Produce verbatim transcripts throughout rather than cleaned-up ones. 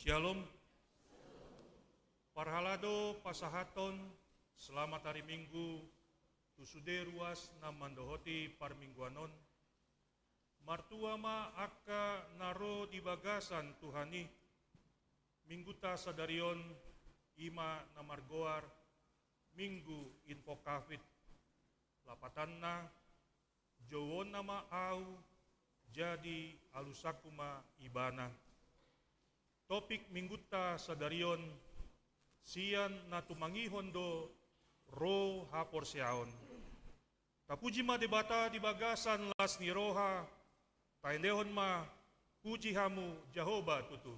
Syalom. Parhalado pasahathon selamat hari Minggu tu sude ruas na mandohoti parmingguan on. Martua ma angka na ro di bagasan Tuhan i. Mingguta sadari on i ma na margoar Minggu Invocavit. Lapatanna, jouonna ma ahu, jadi alusangku ma ibana. Topik Mingguta sadari on, sian na tumangihon do ro haporseaon. Tapuji ma Debata di bagasan las ni roha, taendehon ma, puji hamu Jahowa tutu.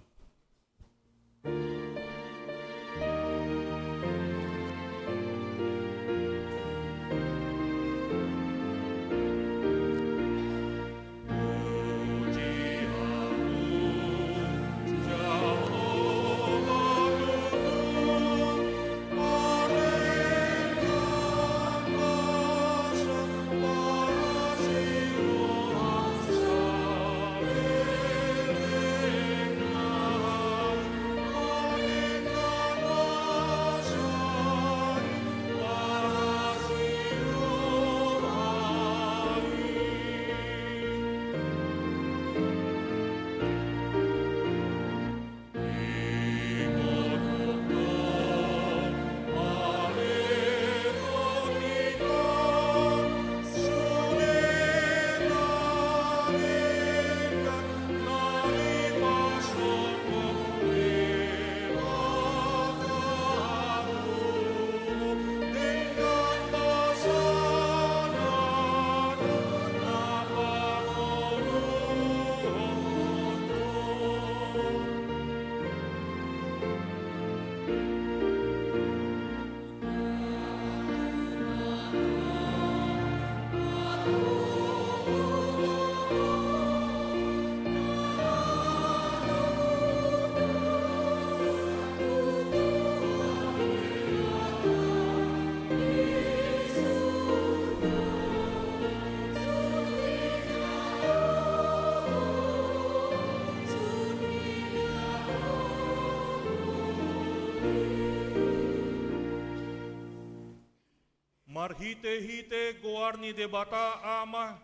Marhitehite goar ni Debata Ama,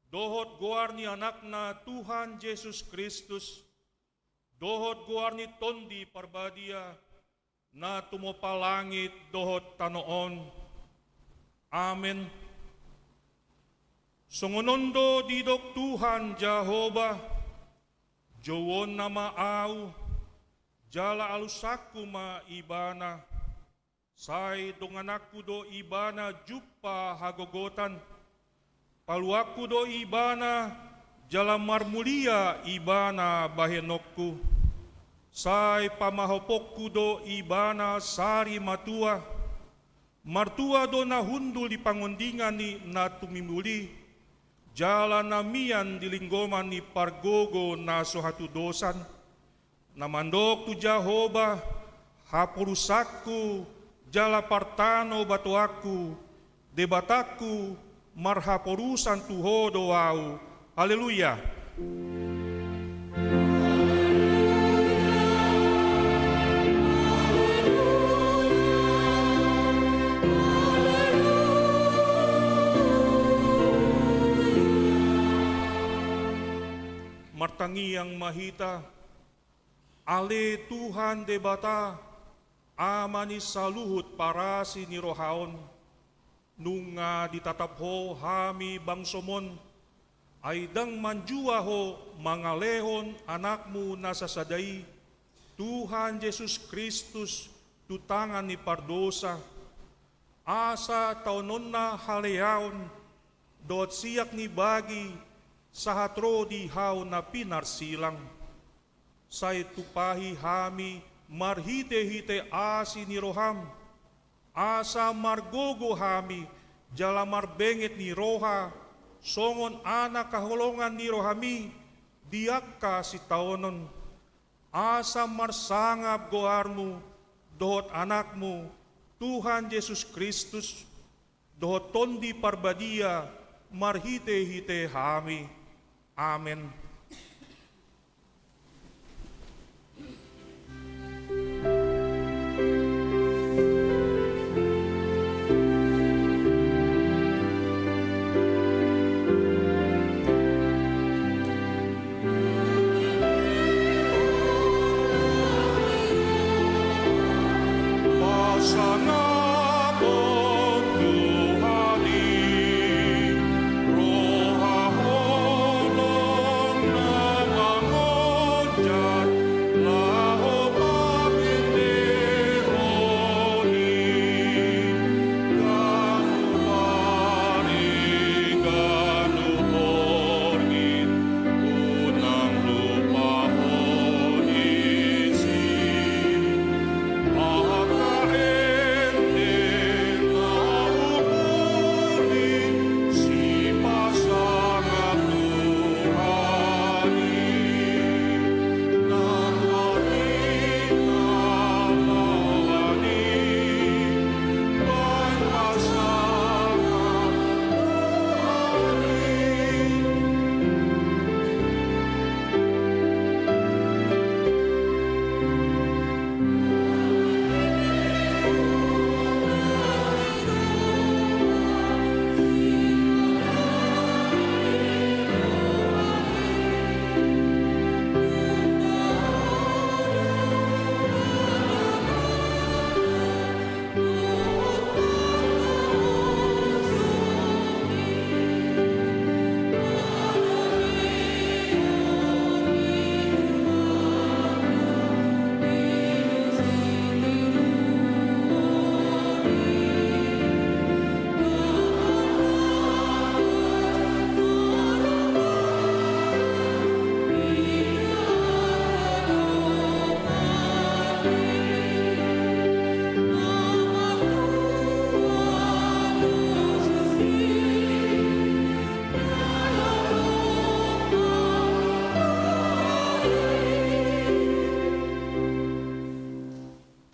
dohot goar ni Anakna Tuhan Jesus Kristus, dohot goar ni Tondi Parbadia, na tumompa langit dohot tano on. Amen. Songon on do didok Tuhan Jahowa, jouonna ma ahu, jala alusangku ma ibana. Sai dongananku do ibana jumpa hagogotan. Paluangku do ibana, jala marmulia ibana bahenonku. Sai pamahoponku do ibana sari matua. Martua do na hundul di pangondingan ni na tumimbul i, jala na mian di linggoman ni pargogo na so hatudosan. Na mandok tu Jahowa, haporusangku, jala partanobatoanku, Debatangku, marhaporusan tu Ho do ahu. Haleluya. Martangiang ma hita. Ale Tuhan Debata, Ama ni saluhut parasi ni roha on, nunga ditatap Ho hami bangsom on, ai ndang manjua Ho mangalehon Anakmu na sasada i, Tuhan Jesus Kristus, tu tangan ni pardosa, asa taononna haleaon, dohot siak ni bagi, sahat ro di hau na pinarsilang. Sai tumpahi hami marhitehite asi ni roham, asa margogo hami jala marbenget ni roha, songon anak haholongan ni rohami di angka sitaonon. Asa marsangap goarmu dohot Anakmu, Tuhan Jesus Kristus, dohot Tondi Parbadia marhitehite hami. Amen.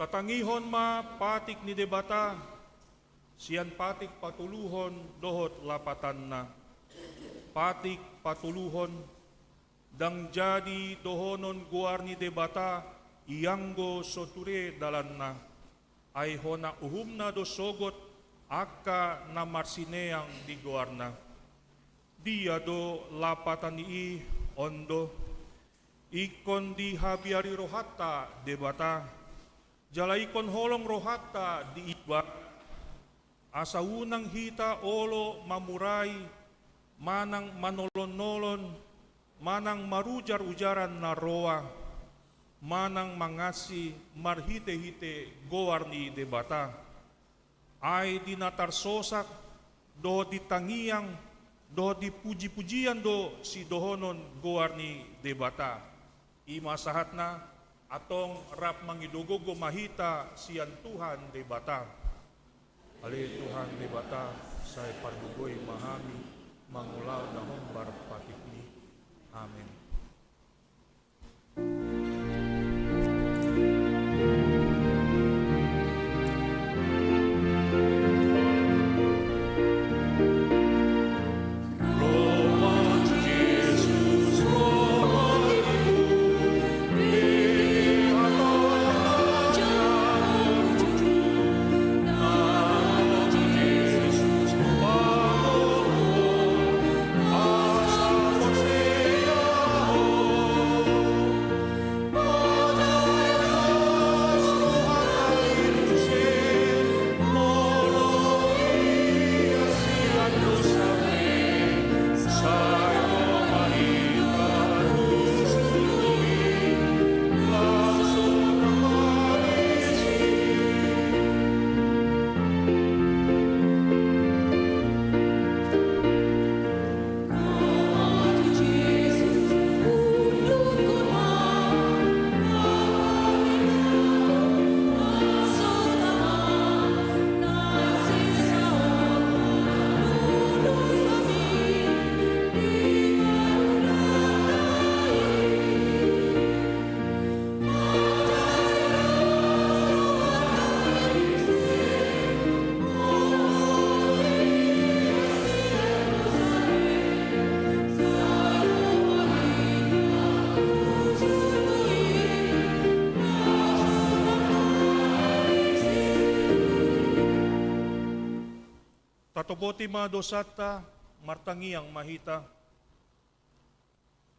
Tatangihon ma patik ni Debata, sian patik patoluhon dohot lapatanna. Patik patoluhon, ndang jadi dohonon goar ni Debata, ianggo so ture dalanna. Ai hona uhumna do sogot angka na marsineang di goarna. Dia do lapatan ni i? On do, ingkon dihabiari rohanta Debata, jala ingkon holong rohanta di iba, asa unang hita olo mamurai, manang manolon-nolon, manang marujar-ujaran na roa, manang mangansi marhite-hite goar ni Debata. Ai di na tarsosak, dohot di tangiang, dohot di puji-pujian do sidohonon goar ni Debata. I ma sahatna, antong rap mangido gogo ma hita sian Tuhan Debata. Ale Tuhan Debata, sai pargogoi ma hami mangulahon na hombar patikmi. Amen. Tatopoti ma dosanta, martangiang ma hita.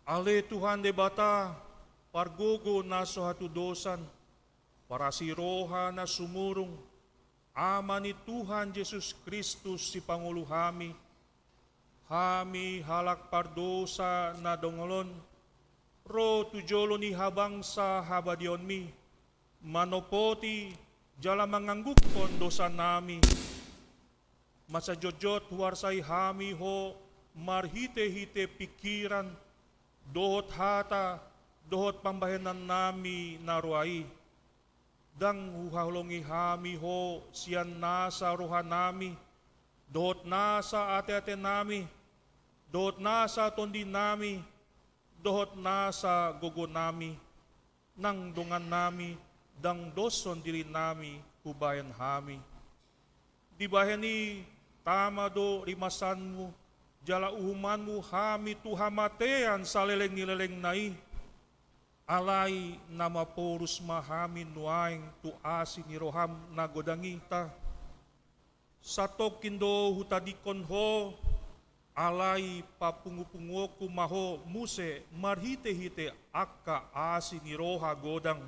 Ale Tuhan Debata, pargogo na so hatudosan, parasi roha na sumurung, Ama ni Tuhan Jesus Kristus Sipangolu hami, hami halak pardosa na dongol on, ro tu jolo ni habangsa habadiaonmi, manopoti jala manganggungkon dosanami. Masa jotjot huarsai hami Ho marhitehite pingkiran, dohot hata, dohot pambahenannami na roa i. Ndang huhaholongi hami Ho sian nasa rohanami, dohot nasa ateatenami, dohot nasa tondinami, dohot nasa gogonami, nang dongannami ndang doshon dirinami hubahen hami. Dibahen i tama do rimasanmu jala uhumanmu hami tu hamatean saleleng ni lelengna i. Alai na maporus ma hami nuaeng tu asi ni roham na godang i ta. Satongkin do hutadingkon Ho, alai papungupunguonku ma Ho muse marhitehite angka asi ni roha godang.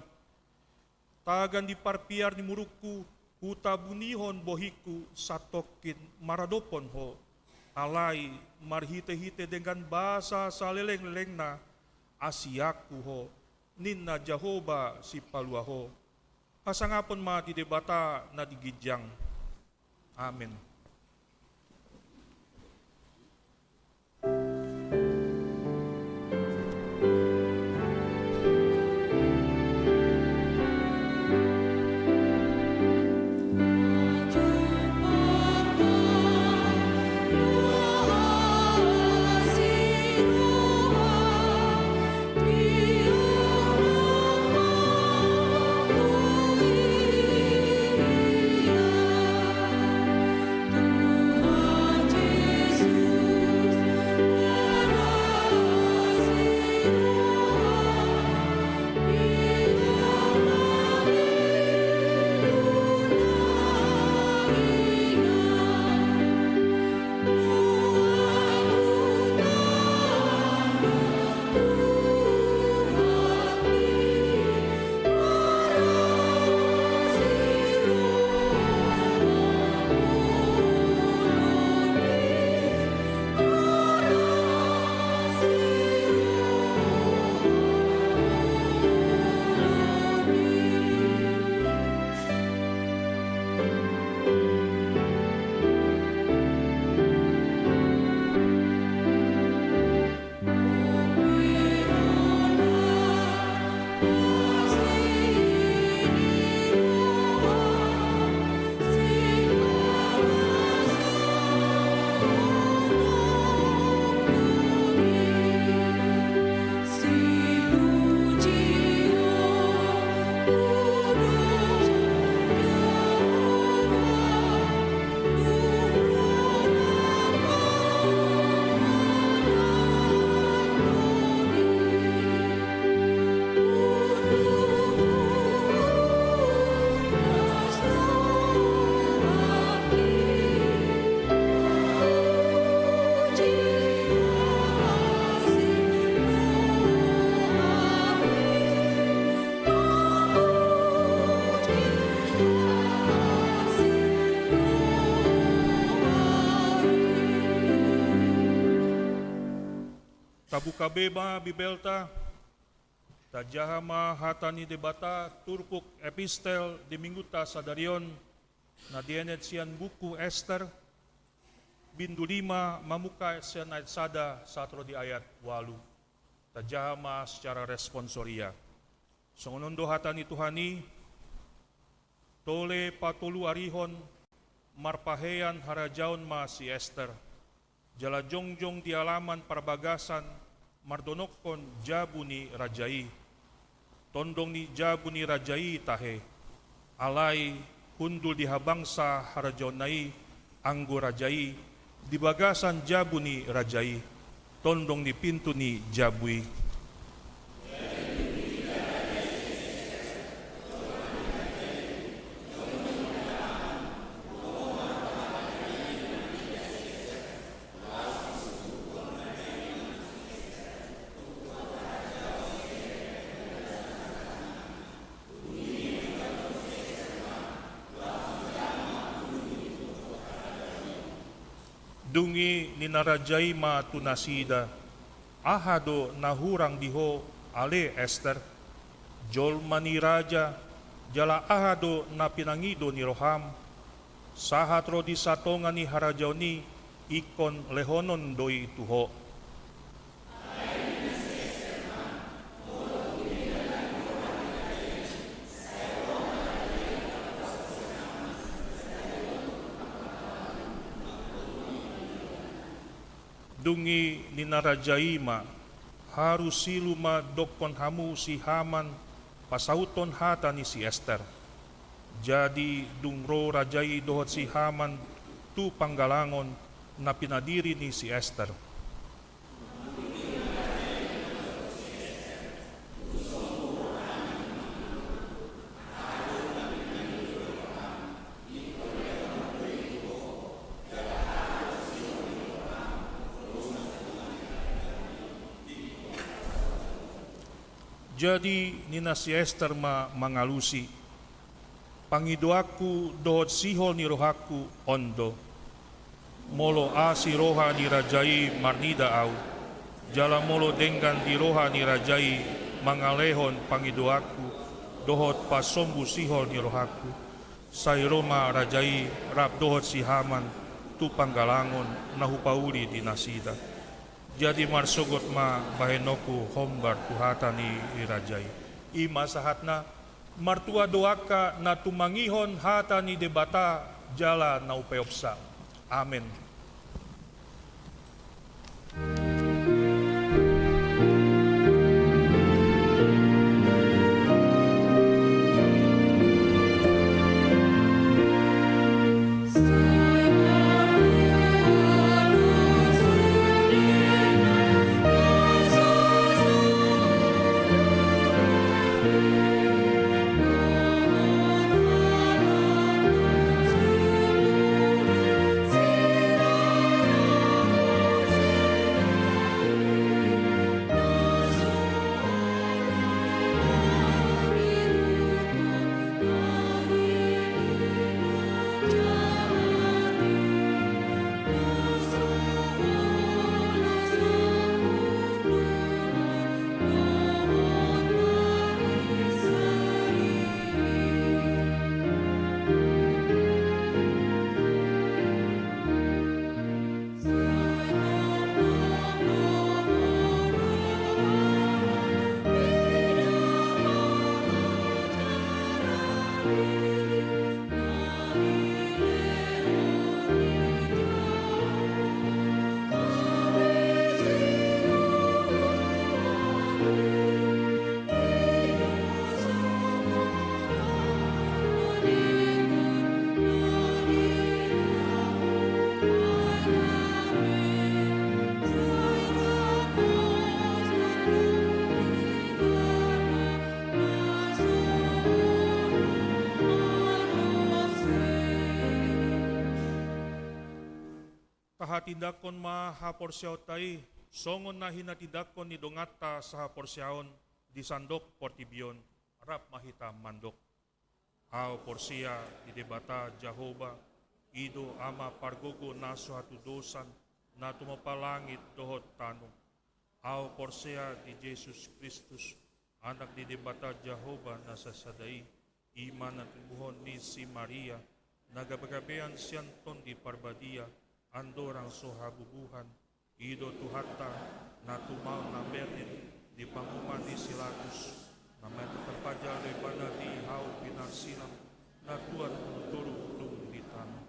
Tagan di parpiar ni murukku, hutabunihon bohingku satongkin maradophon Ho. Alai marhitehite denggan basa salelenglelengna, asianku Ho, ninna Jahowa Sipalua Ho. Hasangapon ma di Debata na di ginjang. Amen. Tabuka be ma Bibelta, tajaha ma hata ni Debata turpuk epistel di Minggunta sadari on, na dienet sian buku Ester, bindu lima, mamungka sian ayat sada sahat ro di ayat ualu. Tajaha ma secara responsoria. Songon on do hata ni Tuhan i: Tole patoluarihon marpahean harajaon ma si Ester, jala jongjong di alaman parbagasan mardonokkon jabu ni raja i. Tondong ni jabu ni raja i tahe. Alai hundul di habangsa harajaonna i anggo raja i di bagasan jabu ni raja i, tondong di pintu ni jabu i. Dung i ninna raja i ma tu nasida: Aha do na hurang di ho, Ale Ester, jolma ni raja, jala aha do na pinangido ni roham, sahat ro di satonga ni harajaon i, ingkon lehonon do i tu ho. Dung i ninna raja i ma, haru silu ma dokkon hamu si Haman pasauthon hata ni si Ester. Jadi dung ro raja i dohot si Haman tu panggalangon, na pinadiri ni si Ester. Jadi ninna si Ester ma mangalusi, pangidoanku dohot sihol ni rohangku on do. Molo asi roha ni raja i marnida ahu, jala molo denggan di roha ni raja i mangalehon pangidoanku dohot pasombu sihol ni rohangku, sai ro ma raja i rap dohot si Haman tu panggalangon na hupauli di nasida. Jadi marsogot ma bahenonku hombar tu hata ni raja i. I ma sahatna. Martua do angka na tumangihon hata ni Debata jala na upeopsa. Amen. Tahatindangkon ma haporseaonta i, songon na hinatindangkon ni donganta sahaporseaon di sandok portibi on. Rap ma hita mandok. Ahu porsea di Debata Jahowa, i do Ama pargogo na so hatudosan, na tumompa langit dohot tano. Ahu porsea di Jesus Kristus, Anak ni Debata Jahowa na sasada i, i ma na tinumbuhon ni si Maria, na gabegabean sian Tondi Parbadia, andorang so habubuhan, i do Tuhanta, na tumaon na bernit di panguhuman ni si Pilatus, na mate tarpajal do Ibana di hau pinarsilang, na tuat ualu tolu dung di tano,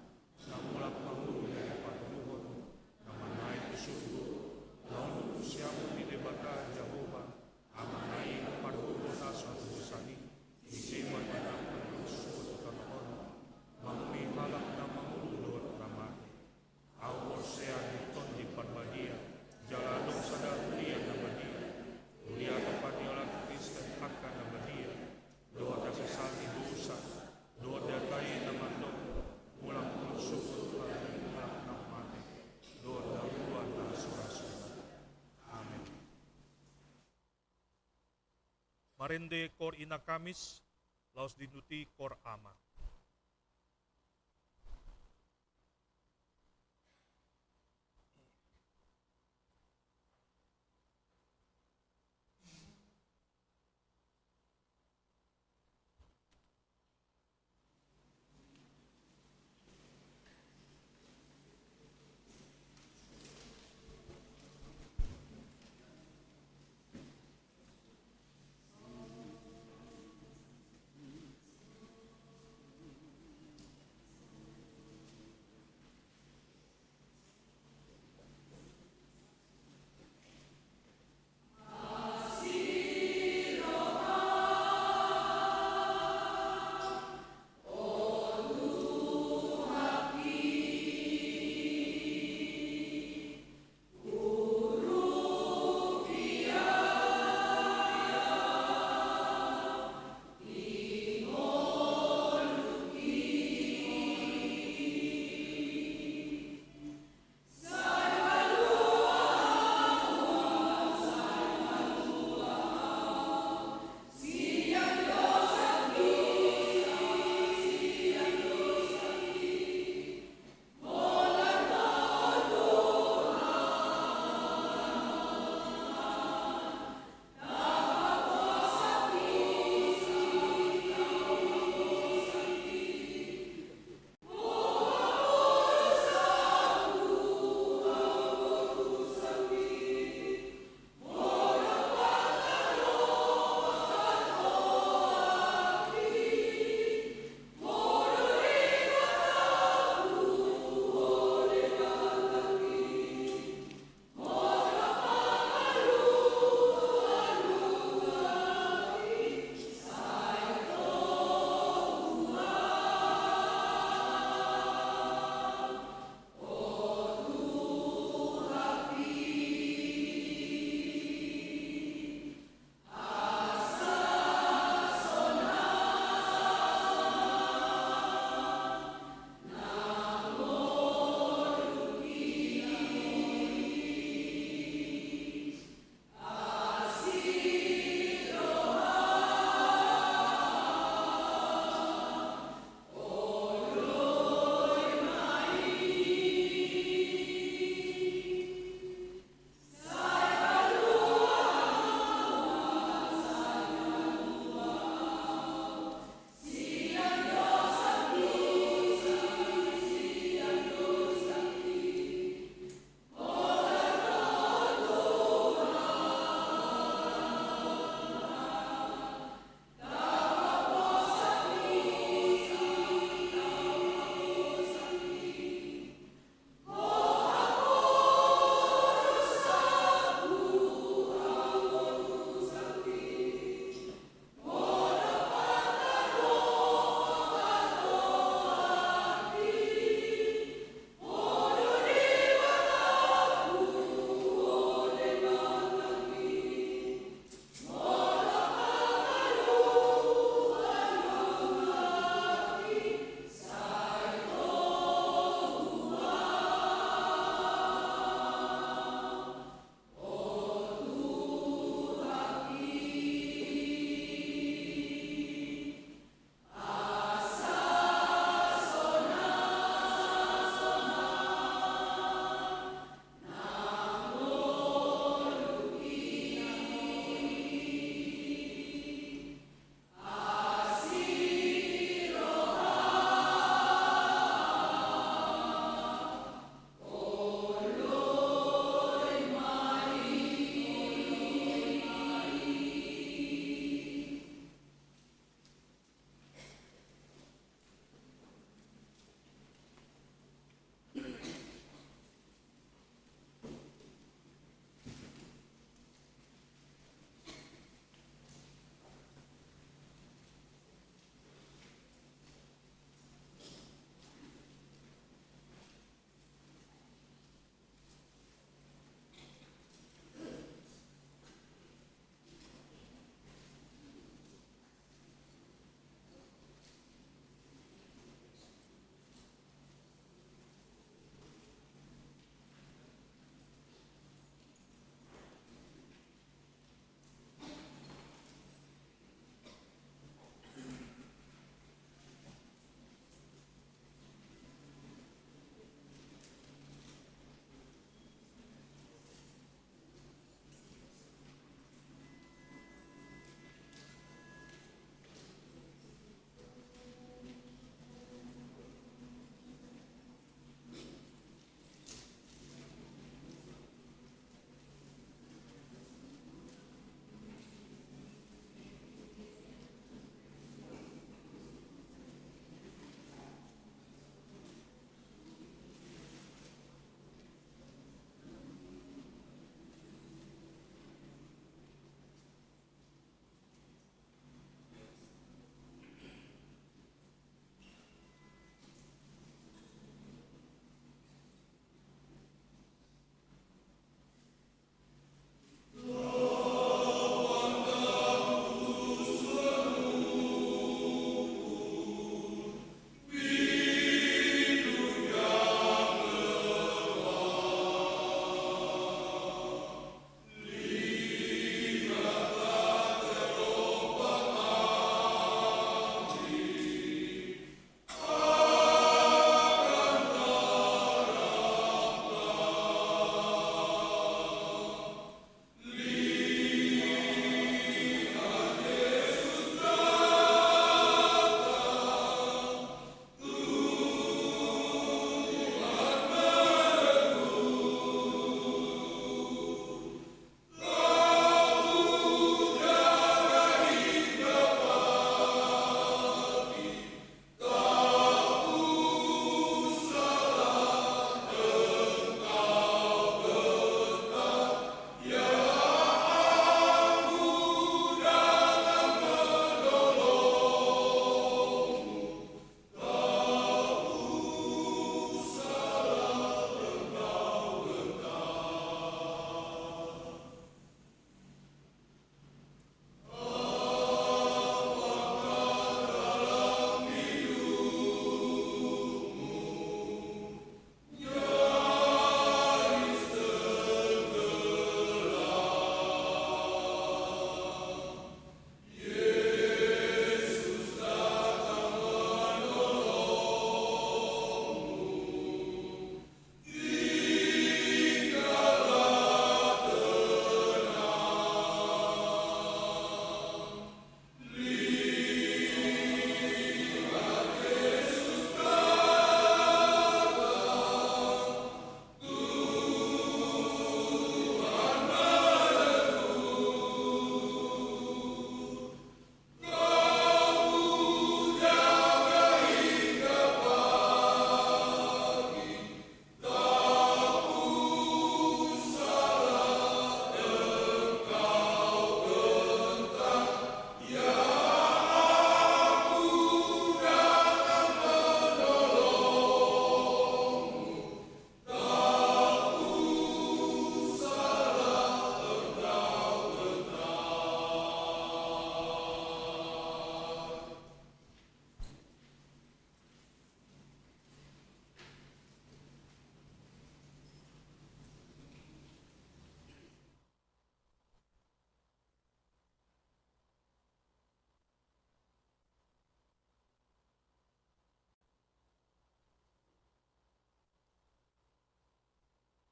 na mulak mangolu di ari patoguhon, na manaek tu surgo, na hundul tu siamun ni Debata Jahowa, Amana i na pargogo na so hatudosan i, ise ma na pinangido tu tano on, mangolu halak na mangolu dohot na mate. Ahu porsea di Tondi Parbadia, jala adong sada Huria na badia, huria na paniolak Kristen angka na badia, dohot hasesaan ni dosa, dohot di hata i na mandok, mulak ma surgo tu halak na mate, dohot daurang na so ra suda. Amen. Marende kor ina Kamis, laos dilanjuti kor ama.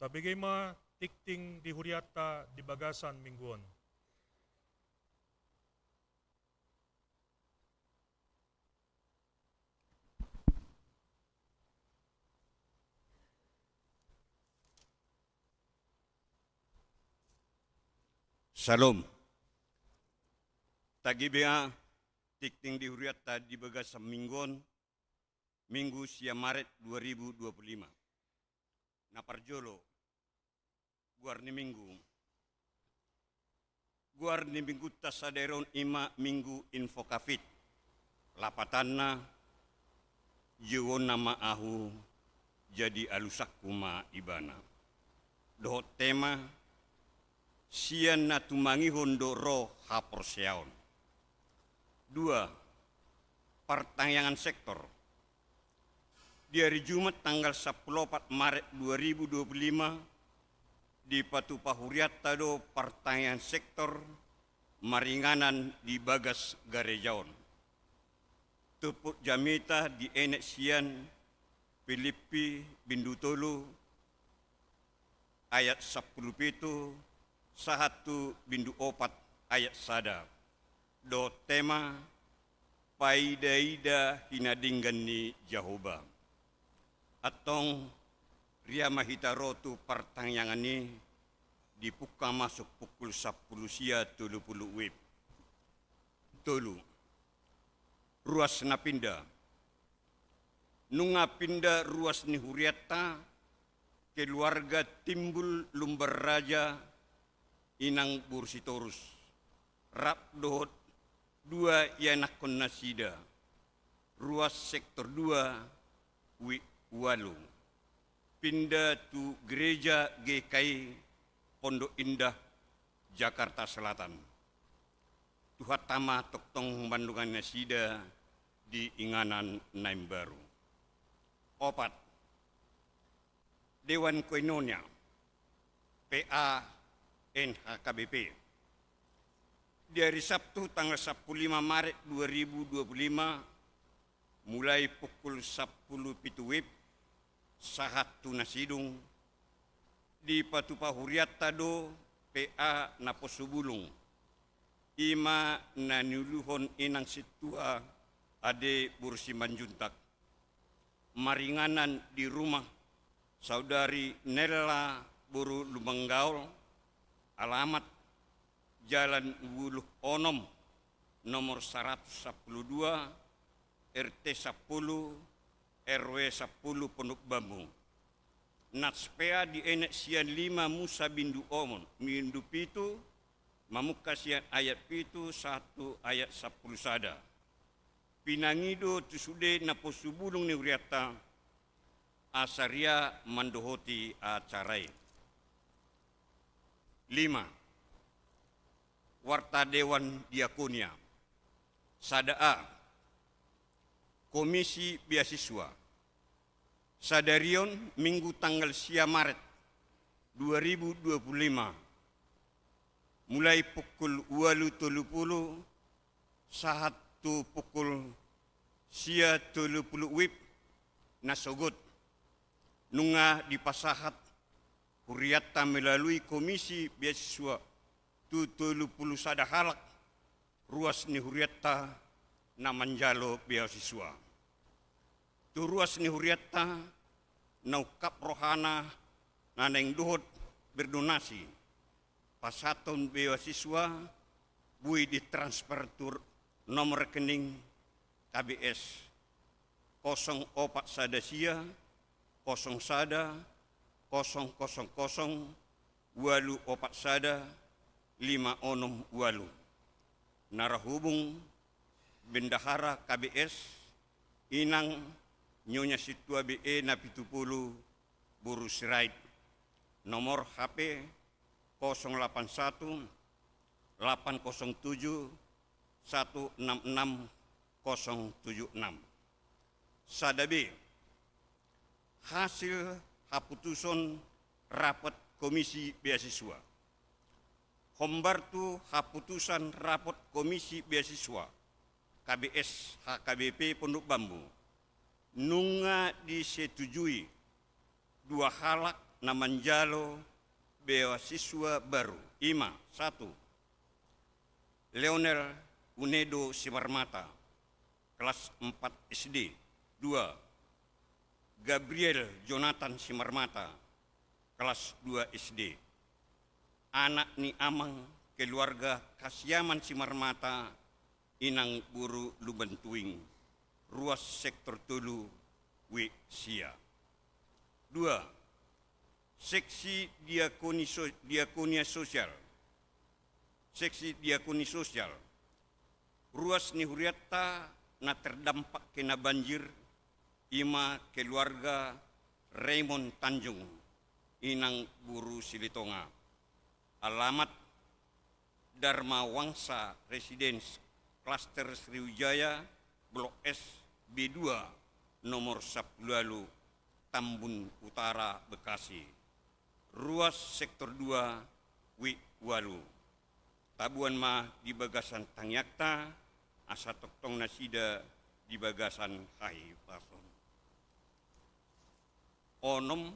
Tabege ma tingting di hurianta di bagasan minggu on. Syalom. Tagibe ma tingting di hurianta di bagasan minggu on, Minggu sia Maret dua ribu dua puluh lima. Na parjolo, goar ni minggu. Goar ni minggunta sadari on i ma Minggu Invocavit. Lapatanna, jouonna ma ahu, jadi alusanku ma ibana. Dohot tema, sian na tumangihon do ro haporseaon. Dua, partangiangan sektor. Di ari Jumat tanggal sampulu opat Maret dua ribu dua puluh lima, dipatupa hurianta do partangiangan sektor maringanan di bagas gareja on. Turpuk jamita dienet sian Pilippi bindu tolu ayat sampulu pitu sahat tu bindu opat ayat sada. Dohot tema, paida-ida hinadenggan ni Jahowa. Antong, ria ma hita ro tu partangiangan i, dipungka masuk pukul sampulu sia tolu pulu WIB. Tolu. Ruas na pinda. Nunga pinda ruas ni hurianta, keluarga Timbul Lumban Raja, inang boru Sitorus, rap dohot dua ianakhon nasida, ruas sektor dua, WIB ualu. Pinda tu gereja GKI Pondok Indah, Jakarta Selatan. Tuhanta ma tongtong mandongani nasida di inganan na imbaru. Opat. Dewan Koinonia, PA, NHKBP. Di ari Sabtu tanggal sampulu lima Maret dua ribu dua puluh lima, mulai pukul sampulu pitu WIB sahat tu na sidung, dipatupa hurianta do PA Naposobulung, i ma na niuluhon inang sintua Ade boru Simanjuntak, maringanan di rumah saudari Nella boru Lumban Gaol, alamat Jalan Wuluk Onom, nomor saratus sampulu dua, RT sampulu, RW sampulu Pondok Bambu. Nats PA dienet sian lima Musa bindu onom, bindu pitu, mamungka sian ayat pitu sahat tu ayat sampulu sada. Pinangido tu sude naposobulung ni hurianta, asa ria mandohoti acara i. Lima. Warta Dewan Diakonia. Sada A. Komisi Beasiswa. Sadari on Minggu tanggal sia Maret dua ribu dua puluh lima, mulai pukul ualu tolu pulu sahat tu pukul sia tolu pulu WIB na sogot, nunga dipasahat hurianta melalui Komisi Beasiswa tu tolu pulu sada halak ruas ni hurianta na manjalo beasiswa. Tu ruas ni hurianta na ungkap rohana na naeng dohot berdonasi, pasahathon beasiswa, boi ditransfer tu nomor rekening KBS kosong opat sada sia, kosong sada, kosong kosong kosong, ualu opat sada, lima onom ualu. Na ra hubung bendahara KBS, inang Nyonya Sintua B E Napitupulu boru Sirait. Nomor HP kosong lapan satu, lapan kosong tujuh, satu enam enam, kosong tujuh enam. Sada B. Hasil haputusan rapat Komisi Beasiswa. Hombar tu haputusan rapat Komisi Beasiswa KBS HKBP Pondok Bambu, nunga disetujui dua halak na manjalo beasiswa baru, i ma: satu, Leonel Unedo Simarmata, kelas empat S D. Dua, Gabriel Jonathan Simarmata, kelas dua S D. Anak ni amang keluarga Kasiaman Simarmata, inang boru Lumbantuing, ruas sektor tolu, WIB sia. Dua, seksi diakoni so-, diakonia sosial. Seksi diakoni sosial. Ruas ni hurianta na terdampak kena banjir, i ma keluarga Raymond Tanjung, inang boru Silitonga. Alamat: Dharma Wangsa Residence, Klaster Sriwijaya, Blok S, B dua, nomor sampulu ualu, Tambun Utara, Bekasi. Ruas sektor dua, WIB ualu. Taboan ma di bagasan tangiangta, asa tongtong nasida di bagasan hahipason. Onom,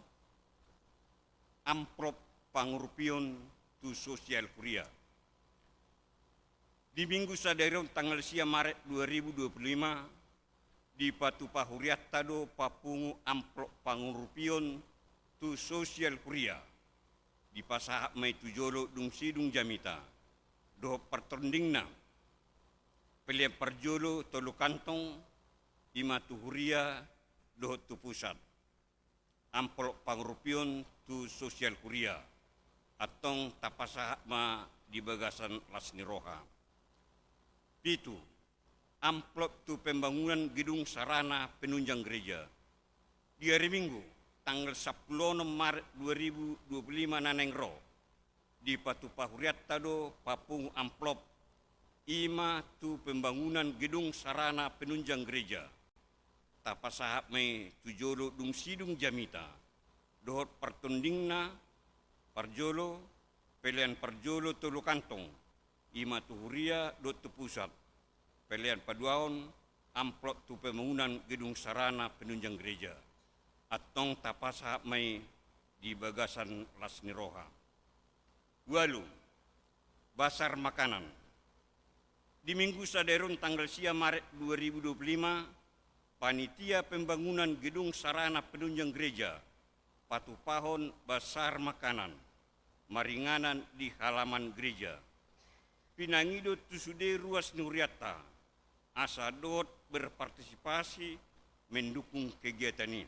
amplop pangurupion tu sosial huria. Di Minggu sadari on tanggal sia Maret dua ribu dua puluh lima, dipatupa hurianta do papungu amplop pangurupion tu sosial huria. Dipasahat ma i tu jolo dung sidung jamita, dohot partondingna. Pelean parjolo tolu kantong, i ma tu huria dohot tu pusat. Amplop pangurupion tu sosial huria, antong tapasahat ma di bagasan las ni roha. Pitu, amplop tu pembangunan gedung sarana penunjang gereja. Di ari Minggu, tanggal sampulu onom Maret dua ribu dua puluh lima na naeng ro, dipatupa hurianta do papungu amplop, i ma tu pembangunan gedung sarana penunjang gereja. Tapasahat ma i tu jolo dung sidung jamita, dohot partondingna. Parjolo, pelean parjolo tolu kantong, i ma tu huria dohot tu pusat. Pelean paduahon, amplop tu pembangunan gedung sarana penunjang gereja. Antong tapasahat ma i di bagasan las ni roha. Ualu, basar makanan. Di Minggu sadari on tanggal sia Maret dua ribu dua puluh lima, panitia pembangunan gedung sarana penunjang gereja patupahon basar makanan maringanan di halaman gereja. Pinangido tu sude ruas ni hurianta asa dohot berpartisipasi mendukung kegiatan i.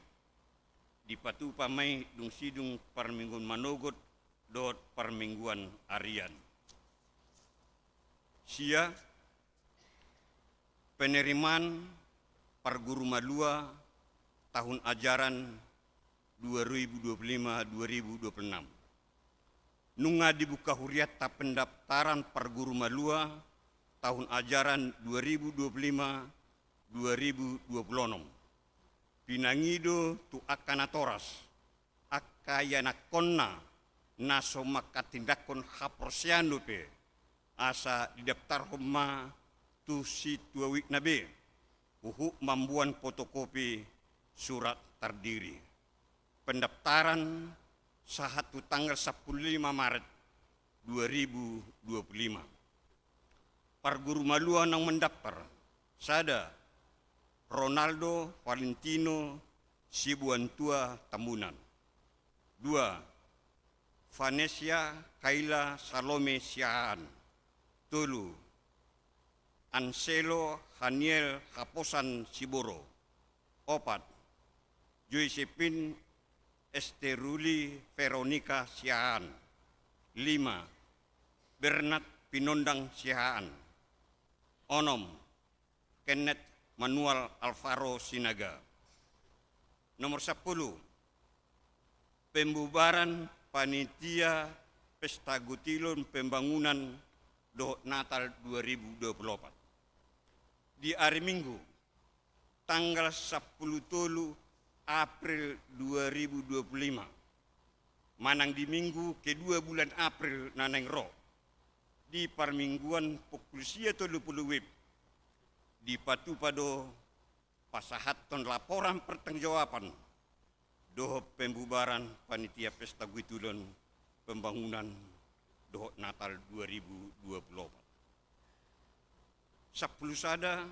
Dipatupa ma i dung sidung parmingguan manogot dohot parmingguan arian. Sia, penerimaan parguru malua tahun ajaran dua ribu dua puluh lima dua ribu dua puluh enam. Nunga dibuka hurianta pendaftaran parguru malua tahun ajaran dua ribu dua puluh lima dua ribu dua puluh enam. Pinangido tu angka natoras, angka ianakhonna na so manghatindanghon haporseaon dope, asa didaftarhon ma tu situawitna be, huhut mamboan fotokopi surat tardiri. Pendaftaran sahat tu tanggal sampulu lima Maret dua ribu dua puluh lima. Parguru malua naung mandaftar: sada, Ronaldo Valentino Sibuantua Tambunan. Dua, Vanesia Kaila Salome Siahaan. Tolu, Anselo Haniel Haposan Siboro. Opat, Josephine Esteruli Veronica Siahaan. Lima, Bernard Pinondang Siahaan. Onom, Kenneth Manual Alvaro Sinaga. Nomor sampulu, pembubaran panitia Pesta Gutilon Pembangunan dohot Natal dua ribu dua puluh opat. Di ari Minggu, tanggal sampulu tolu April dua ribu dua puluh lima, manang di Minggu kedua bulan April na naeng ro, di parmingguan pukul sia tolu pulu WIB, dipatupa do pasahathon laporan pertanggungjawaban dohot pembubaran panitia pesta guitulon pembangunan dohot Natal dua ribu dua puluh opat. Sampulu sada,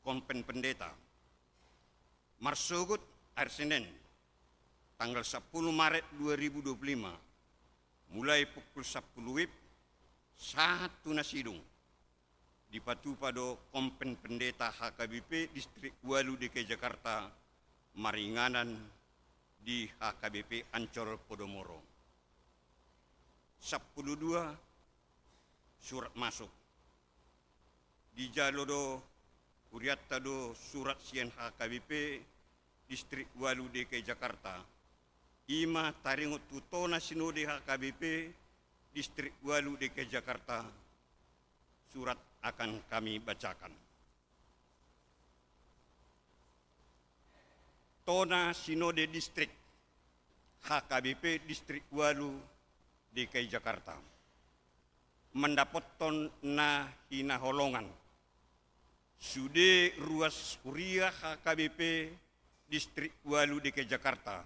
Konven Pendeta. Marsogot ari Senen, tanggal sampulu Maret dua ribu dua puluh lima, mulai pukul sampulu WIB sahat tu na sidung, dipatupa do Konven Pendeta H K B P Distrik Walu D K I Jakarta maringanan di H K B P Ancol Podomoro. Sampulu dua, surat masuk. Dijalo do hurianta do surat sian H K B P Distrik Walu D K I Jakarta. I ma taringot tu tona sinode H K B P Distrik Walu D K I Jakarta. Surat akan kami bacakan. Tona Sinode Distrik H K B P Distrik Walu D K I Jakarta. Mandapothon na hinaholongan, sude ruas huria H K B P Distrik Walu D K I Jakarta,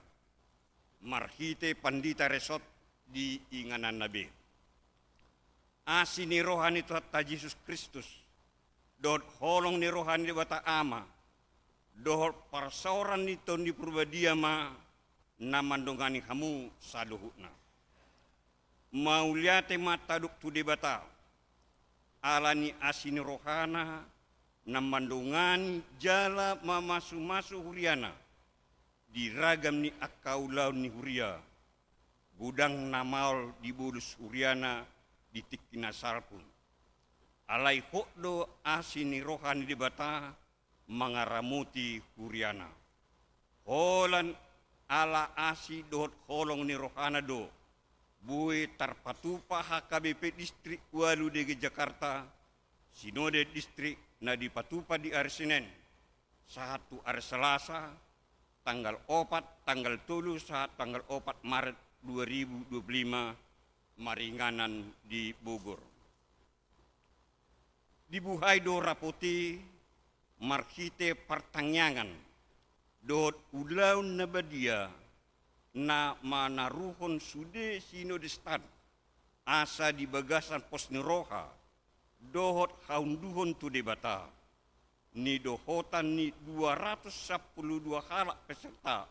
marhite pandita resort di ingananna be. Asi ni roha ni Tuhanta Jesus Kristus, dohot holong ni roha ni Debata Ama, dohot parsaoran ni Tondi Porbadia ma na mandongani hamu saluhutna. Mauliate ma tadok tu Debata, ala ni asi ni rohana na mandongani jala mamasumasu huriana di ragam ni angka ulaon ni huria, godang na maol dibolus huriana di tingki na salpu. Alai hot do asi ni roha ni Debata mangaramoti huriana. Holan ala asi dohot holong ni rohana do boi tarpatupa H K B P Distrik Walu D K I Jakarta, Sinode Distrik na dipatupa di ari Senen sahat tu ari Salasa, tanggal opat, tanggal tolu sahat tanggal opat Maret dua ribu dua puluh lima, maringanan di Bogor. Dibuhai do rapot i marhite partangiangan dohot ulaon na badia na manaruhon sude sinode stand, asa di bagasan pos ni roha dohot haunduhon tu Debata, nidohotan ni dua ratus sampulu dua halak peserta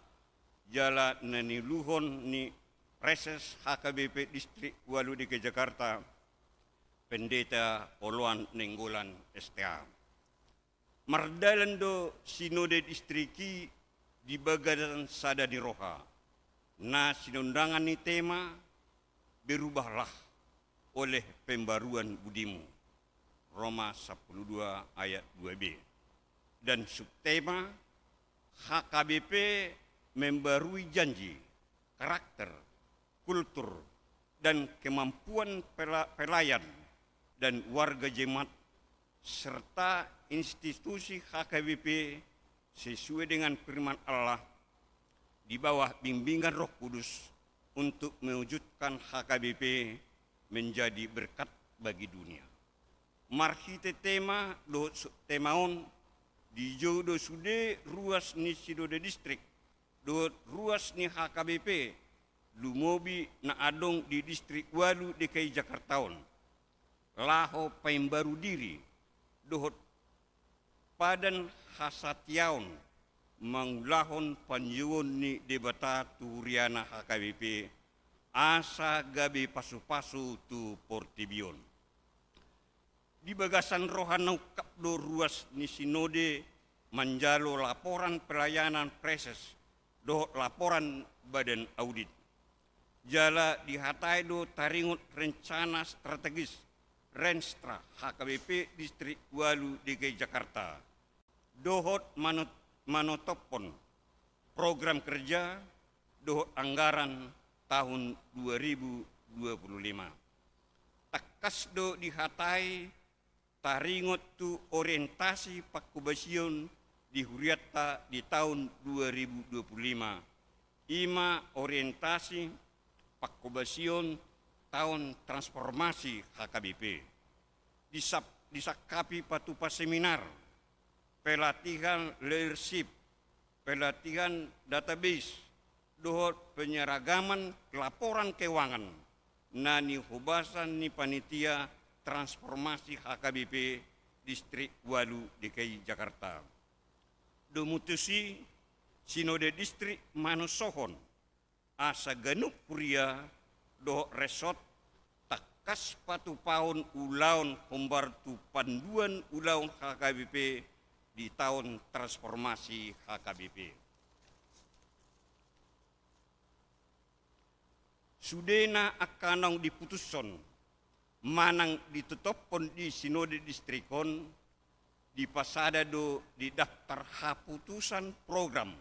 jala na niuluhon ni Praeses H K B P Distrik Walu D K I Jakarta, Pendeta Oloan Nainggolan S T A. Mardalan do Sinode Distrik i di bagasan sada ni roha, na sinondangan ni tema, "Berubahlah oleh pembaruan budimu", Roma sampulu dua ayat dua B, dan subtema, "H K B P membarui janji, karakter, kultur, dan kemampuan pela-, pelayan dan warga jemaat serta institusi H K B P sesuai dengan firman Allah di bawah bimbingan Roh Kudus untuk mewujudkan H K B P menjadi berkat bagi dunia." Marhite tema dohot subtema on, dijou do sude ruas ni Sinode Distrik dohot ruas ni H K B P lumobi na adong di Distrik Walu D K I Jakarta on, laho paimbaru diri dohot padan hasatiaon mangulahon panjouon ni Debata tu huriana H K B P, asa gabe pasupasu tu portibi on. Di bagasan roha na ungkap do ruas ni Sinode manjalo laporan pelayanan Praeses dohot laporan Badan Audit. Jala dihatai do taringot rencana strategis, Renstra, H K B P Distrik Walu D K I Jakarta, dohot manot-, manotophon program kerja dohot anggaran tahun dua ribu dua puluh lima. Tangkas do dihatai taringot tu orientasi pangkobasion di hurianta di taon dua ribu dua puluh lima, i ma orientasi pangkobasion taon transformasi H K B P. Disap-, disangkapi patupa seminar, pelatihan leadership, pelatihan database, dohot penyeragaman laporan keuangan na nihobasan ni panitia transformasi H K B P Distrik Ualu D K I Jakarta. Domu tusi, Sinode Distrik manosohon asa ganup huria dohot resort tangkas patupahon ulaon hombar tu panduan ulaon H K B P di taon transformasi H K B P. Sudena angka naung diputushon manang ditotophon di Sinode Distrik on dipasada do di daftar haputusan program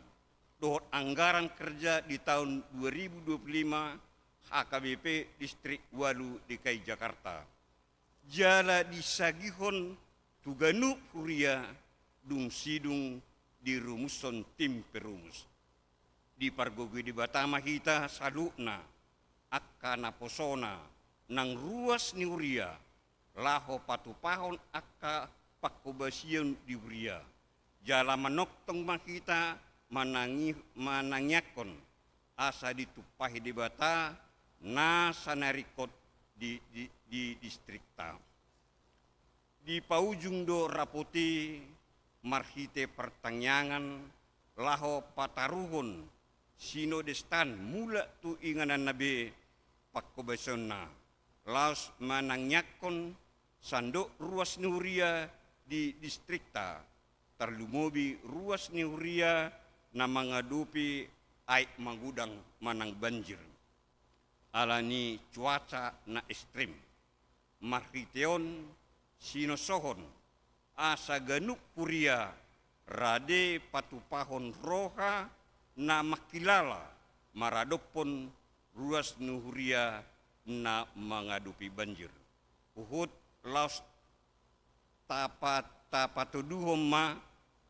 dohot anggaran kerja di taon dua ribu dua puluh lima H K B P Distrik Ualu D K I Jakarta. Jala disagihon tu ganup huria dung sidung dirumushon tim perumus. Dipargogoi Debata ma hita saluhutna angka naposona nang ruas ni huria laho patupahon angka panghobasion di huria. Jala manongtong ma hita manangi-, manangiangkon asa ditumpahi Debata na sanaringkot di, di, di distrikta. Dipaujung do rapot i marhite partangiangan laho pataruhon Sinode Stand mulak tu ingananna be panghobasionna, laos manangiangkon sandok ruas ni huria di distrikta, tarlumobi ruas ni huria na mangadopi aek magodang manang banjir ala ni cuaca na ekstrim. Marhite on sinosohon asa ganup huria rade patupahon roha na mangkilala maradophon ruas ni huria na mangadopi banjir. Huhut laos tapa-, tapatoduhon ma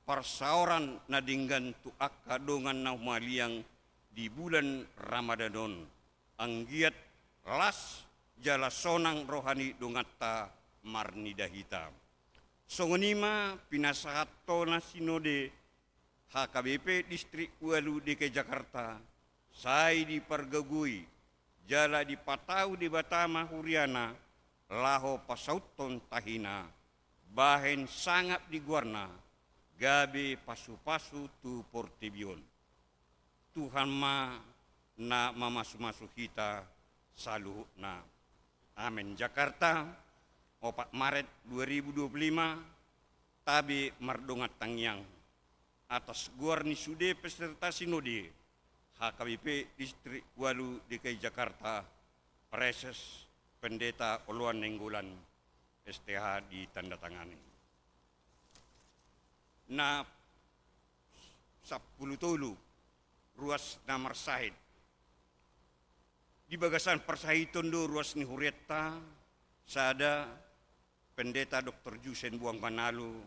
parsaoran na denggan tu angka dongan na humaliang di bulan Ramadan on. Anggiat las jala sonang roha ni donganta marnida hita. Songon i ma pinasahat tona Sinode H K B P Distrik Ualu D K I Jakarta, sai dipargogoi jala dipatau Debata ma huriana laho pasauthon tahina, bahen sangap di goarna, gabe pasupasu tu portibi on. Tuhan ma na mamasumasu hita saluhutna. Amen. Jakarta, opat Maret dua ribu dua puluh lima, tabe mardongan tangiang. Atas goar ni sude peserta Sinode H K B P Distrik Ualu D K I Jakarta, Praeses Pendeta Oloan Nainggolan, S T H ditandatangani. Na sampulu tolu ruas na marsahit. Di bagasan parsahiton do ruas ni hurianta, sada Pendeta Doktor Jusen Buang Manalu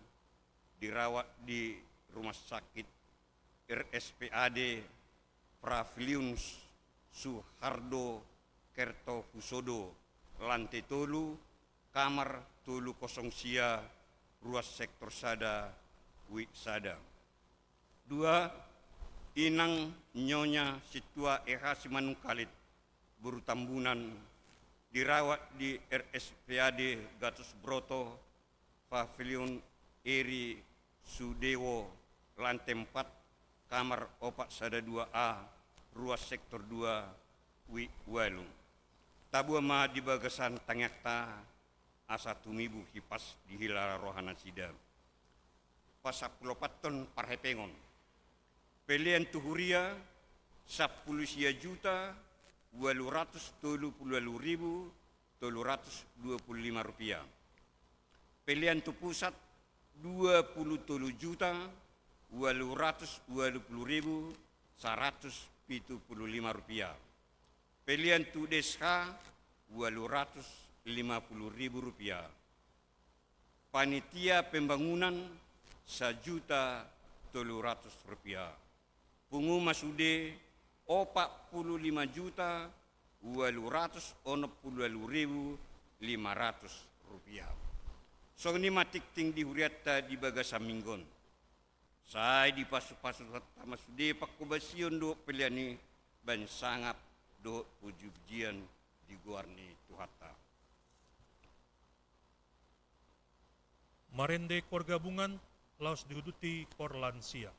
dirawat di Rumah Sakit R S P A D Pavilion Suharto Kertohusodo, lante tolu, kamar tolu kosong sia, ruas sektor sada, wing sada. Dua, Inang Nyonya Sintua E H Simanungkalit, boru Tambunan, dirawat di R S P A D Gatus Broto, Pavilion Eri Sudewo, lante empat, kamar opat sada dua A, ruas sektor dua, wing ualu. Taboan ma di bagasan tangiangta, asa tumibu hipas di hila roha nasida. Pasampulu opathon parhepengon. Pelean tu huria, sampulu sia juta, ualu ratus tolu pulu ualu ribu, tolu ratus dua pulu lima rupiah. Pelean tu pusat, dua pulu tolu juta, ualu ratus ualu pulu ribu, saratus pitu pulu lima rupiah. Pelean tu D S H, ualu ratus lima pulu ribu rupiah. Panitia pembangunan, sajuta tolu ratus rupiah. Pungu ma sude, opat pulu lima juta, ualu ratus onom pulu ualu ribu, lima ratus rupiah. Songon i ma tingting di hurianta di bagasan minggu on. Sai dipasupasu Tuhanta ma sude panghobasion dohot pelean i, baen sangap dohot pujipujian di goar ni Tuhanta. Marende keluarga Bungan, laos diuduti keluarga lansia.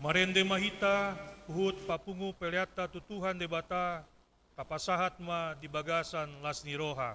Marende ma hita, huhut papungu peleanta tu Tuhan Debata, tapasahat ma di bagasan las ni roha.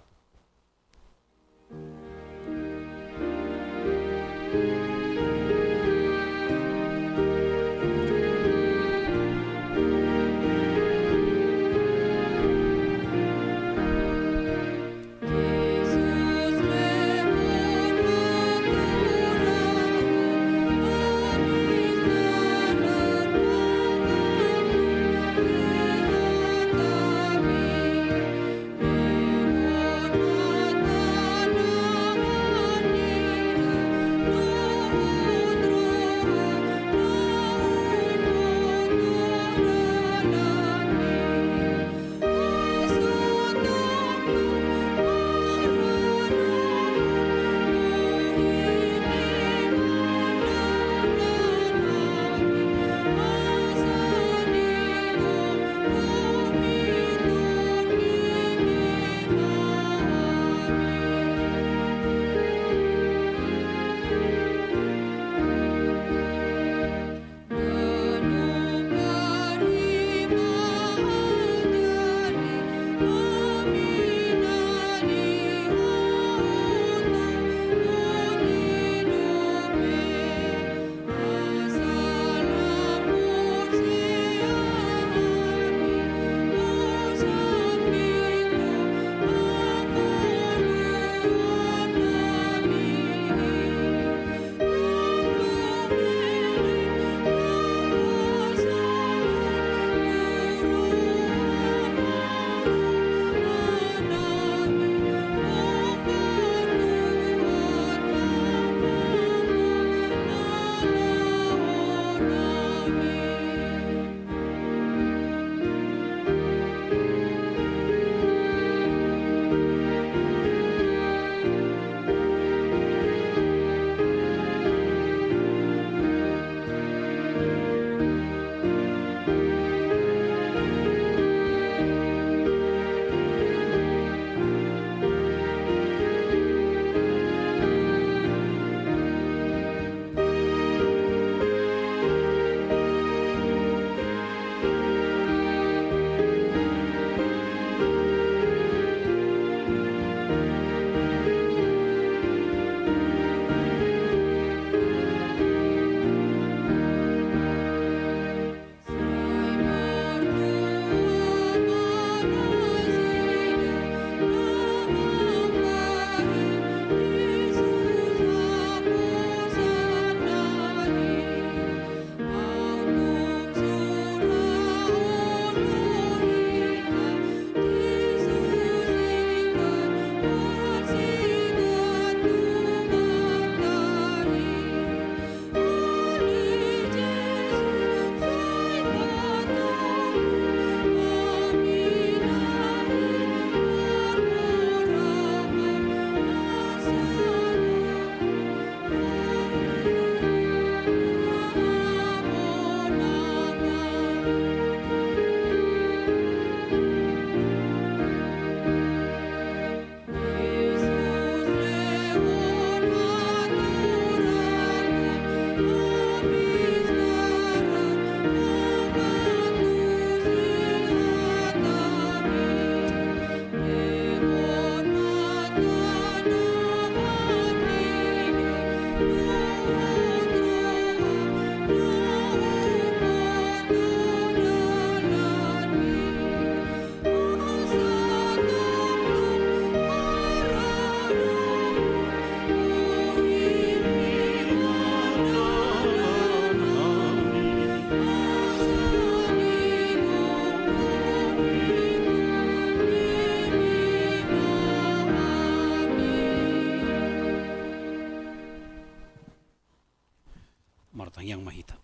Martangiang ma hita.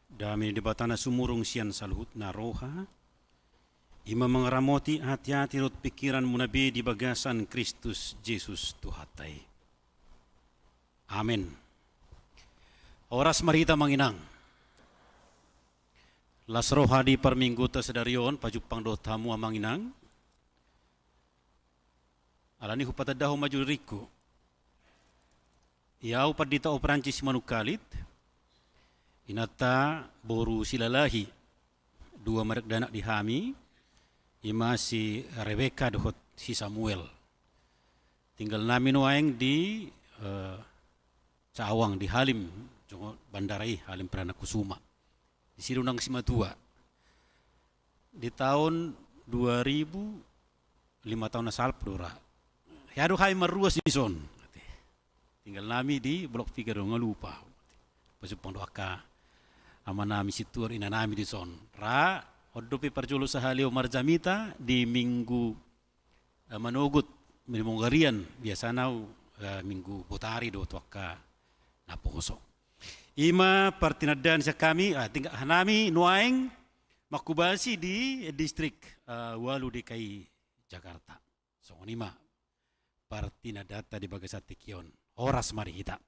Dame ni Debata na sumurung sian saluhutna roha, i ma mangaramoti hatihati dohot pingkiranmuna be di bagasan Kristus Jesus Tuhanta i. Amen. Horas ma di hita amang inang. Las roha di parmingguonta sadari on, pajumpang dohot hamu amang inang. Alani i hupatandahon ma jo diringku. Ia au pandita O Prancis Simanungkalit, Inanta boru Silalahi, dua ma dakdanak di hami, ima si Rebeka dohot si Samuel. Tinggal nami nuaeng di, eh, Cawang, di Halim, songon bandara i, Halim Perdanakusuma. Disi do nang simatua. Di taon dua ribu lima, taon na salpu do ra. Hea do hami marruas dison. Tinggal nami di Blok Piga do, nga lupa. Pajumpang do angka amanami sintua, inanami dison. Ra, on dope parjolo sahali au marjamita di Minggu, eh, manogot, Minggu mangarian, biasana au, eh, Minggu Botari do tu angka naposo. Ima partinandaan sian hami, ah, tinggal nami nuaeng manghobasi di distrik, eh, ualu D K I Jakarta. Songon i ma partinandaanta di bagasan tingki on. Horas ma di hita.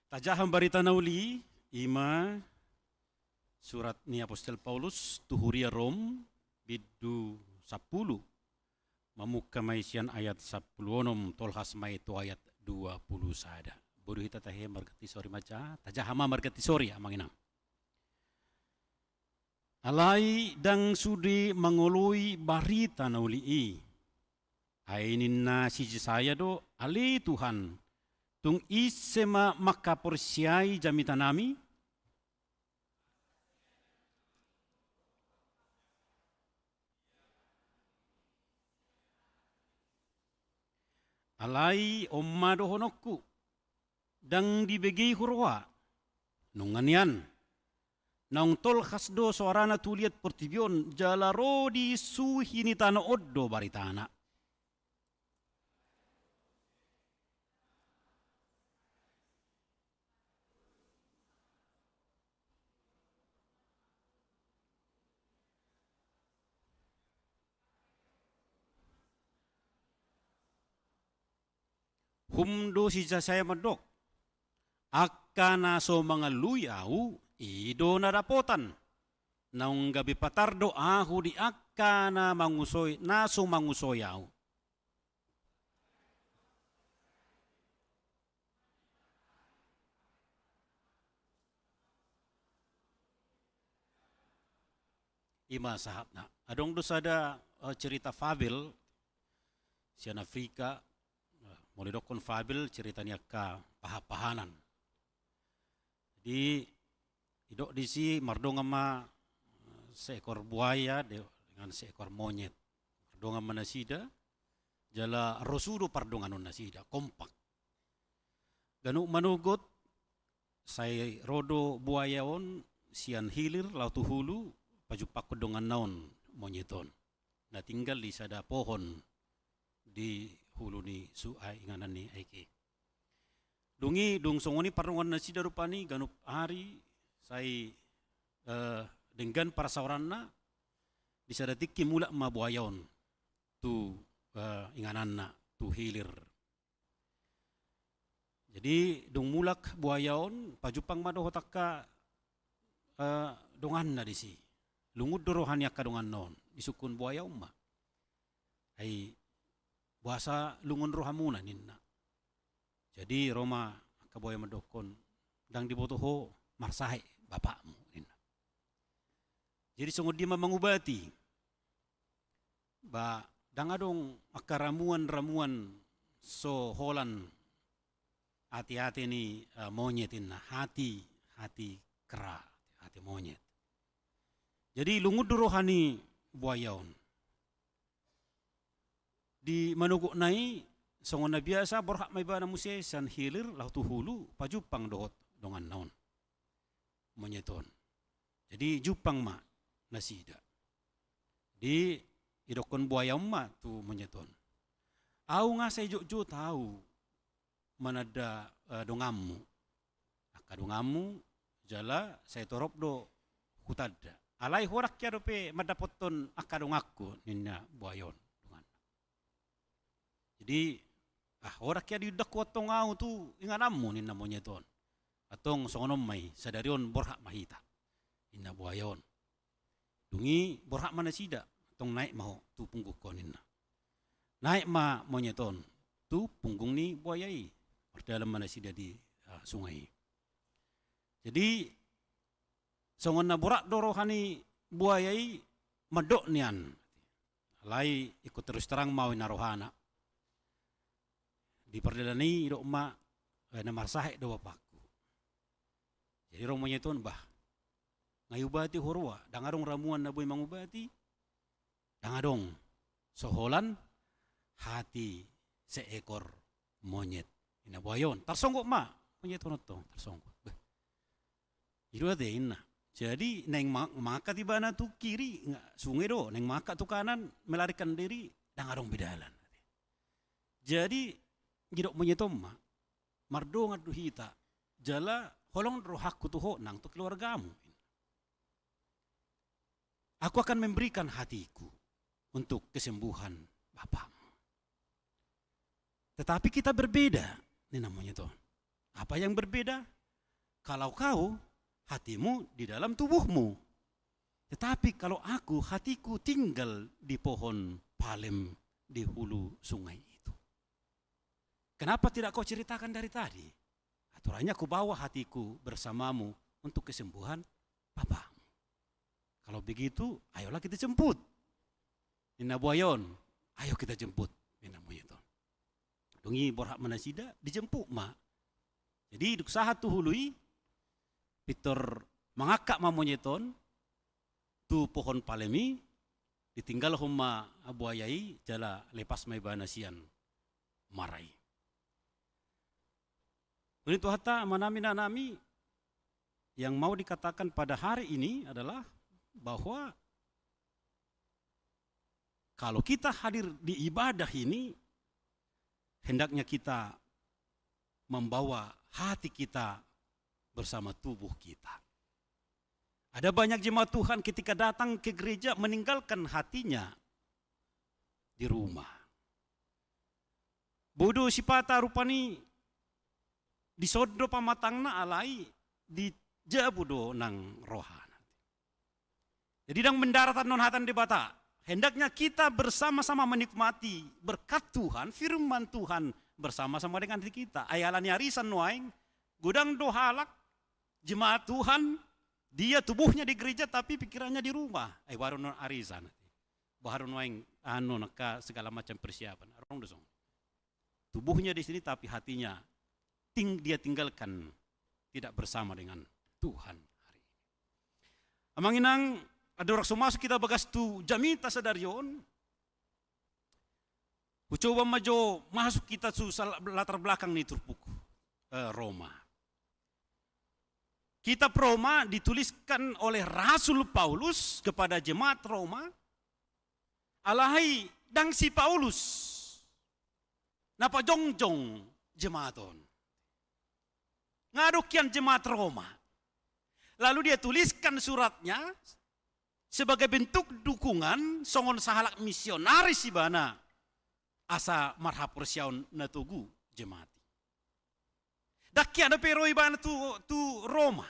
Tajaha ma barita na uli, ima surat ni apostel Paulus tu huria Rom, bindu sampulu. Mamungka ma i sian ayat sampulu onom, tolhas ma i tu ayat dua pulu sada. Boi do hita tahe marganti sori ma ja, tajaha ma marganti sori, amang inang. Alai ndang sude mangoloi barita na uli i. Ai ninna si Jesaya do, ale Tuhan, tung ise ma manghaporseai jamitanami? Alai on ma dohononku, ndang dibege i huroha. Nunga nian. Naung tolhas do soarana tu liat portibi on, jala ro di suhi ni tano on do baritana. Hum do si Jesaya mandok, angka na so mangalului ahu, i do na dapotan. Naung gabe patar do ahu di angka na mangusoi, na so mangusoi ahu. Ima sahatna. Adong do sada, eh, cerita fabel sian Afrika, eh, molo didokkon fabel, cerita ni angka pahanpahanan. Jadi, didok disi mardongan ma, eh, seekor buaya de-, dengan seekor monyet. Mardongan ma nasida, jala rosu do pardonganon nasida, kompak. Ganup manogot, sai ro do buaya on sian hilir laho tu hulu, pajumpangkon donganna on, monyet on. Na tinggal di sada pohon di hulu ni su-, ah, inganan ni aek i. Dung i, dung songon i pardonganon nasida rupani, ganup ari, sai, eh, denggan parsaoranna, di sada tingki mulak ma buaya on tu, eh, ingananna, tu hilir. Jadi, dung mulak buaya on, pajumpang ma dohot angka, eh, donganna disi. Lungun do roha ni angka donganna on, disungkun buaya on ma. Ai, boasa lungun rohamuna, ninna. Jadi, ro ma angka buaya mandokkon, ndang diboto ho marsae bapakmu, ninna. Jadi, songon dia ma mangubati? Ba, ndang adong angka ramuan-ramuan so holan ate-ate ni, eh, monyet, ninna, hati, hati kera, hati monyet. Jadi, lungun do roha ni buaya on. Di manogotna i, songon na biasa, borhat ma ibana muse sian hilir laho tu hulu, pajumpang dohot donganna on, monyet on. Jadi, jumpang ma nasida. Di, didokkon buaya on ma tu monyet on, ahu nga sai jotjot ahu mananda, eh, donganmu, angka donganmu, jala sai torop do hutanda. Alai holan hea dope mandapothon angka donganku, ninna buaya on donganna. Jadi, ah, holan hea diundangku antong ahu tu ingananmu, ninna monyet on. Antong songon on ma i, sadari on borhat ma hita, ninna buaya on. Dung i borhat ma nasida, antong naek ma ho tu punggungku, ninna. Naek ma monyet on tu punggung ni buaya i. Mardalan ma nasida di, ah, sungai i. Jadi songon na borat do roha ni buaya i mandok nian. Alai ingkon terus terang ma au inna rohana. Di pardalanan i idok ma, eh, na marsahit do bapakku. Jadi ro monyet on, bah, nga iubati ho roa, ndang adong ramuan na boi mangubati, ndang adong so holan hati seekor monyet. Inna buaya on, tarsonggot ma monyet on, tong tarsonggot. Bah, i do ate inna. Jadi naeng ma-, mangangkat ibana tu kiri, nga, sunge do, naeng mangangkat tu kanan, melarikan diri, ndang adong be dalan. Jadi didok monyet on ma, mardongan do hita, jala holong do rohangku tu ho nang tu keluargamu. Aku akan memberikan hatiku untuk kesembuhan bapakmu. Tetapi kita berbeda, ninna monyet on. Apa yang berbeda? Kalau kau, hatimu di dalam tubuhmu. Tetapi kalau aku, hatiku tinggal di pohon palem di hulu sungai itu. Kenapa tidak kau ceritakan dari tadi? Aturannya kubawa hatiku bersamamu untuk kesembuhan bapakmu. Kalau begitu, ayolah kita jemput. Inna buaya on, ayo kita jemput. Inna monyet on. Dung i borhat ma nasida, dijemput ma. Jadi dung sahat tu hulu i, pintor mangangkat ma monyet on tu pohon palem i, ditinggalhon ma buaya i, jala lepas ma ibana sian mara i. Huna tu hata amanami, inanami, yang mau dikatakan pada hari ini adalah bahwa kalau kita hadir di ibadah ini, hendaknya kita membawa hati kita bersama tubuh kita. Ada banyak jemaat Tuhan ketika datang ke gereja meninggalkan hatinya di rumah. Boi do sipata rupani dison do pamatangna, alai di jabu do nang rohana. Jadi ndang mendarat annon hata ni Debata. Hendaknya kita bersama-sama menikmati berkat Tuhan, firman Tuhan bersama-sama dengan kita. Ai ala ni arisan nuaeng, godang do halak, jemaat Tuhan, dia tubuhnya di gereja tapi pikirannya di rumah. Ai baru annon arisan. Baru nuaeng anu, angka segala macam persiapan. Adong do songon. Tubuhnya di sini tapi hatinya ting-, dia tinggalkan, tidak bersama dengan Tuhan hari ini. Amang inang, andorang so masuk hita bagas tu jamita sadari on, hucoba ma jo masuk hita tu sal-, latar belakang ni turpuk, eh, Roma. Kitab Roma dituliskan oleh Rasul Paulus kepada jemaat Roma, alai ndang si Paulus na pajongjong jemaat on. Nga adong hian jemaat Roma. Lalu dia tuliskan suratnya sebagai bentuk dukungan songon sahalak misionaris ibana asa marhaporseaon na togu jemaat i. Ndang hian dope ro ibana tu, tu Roma.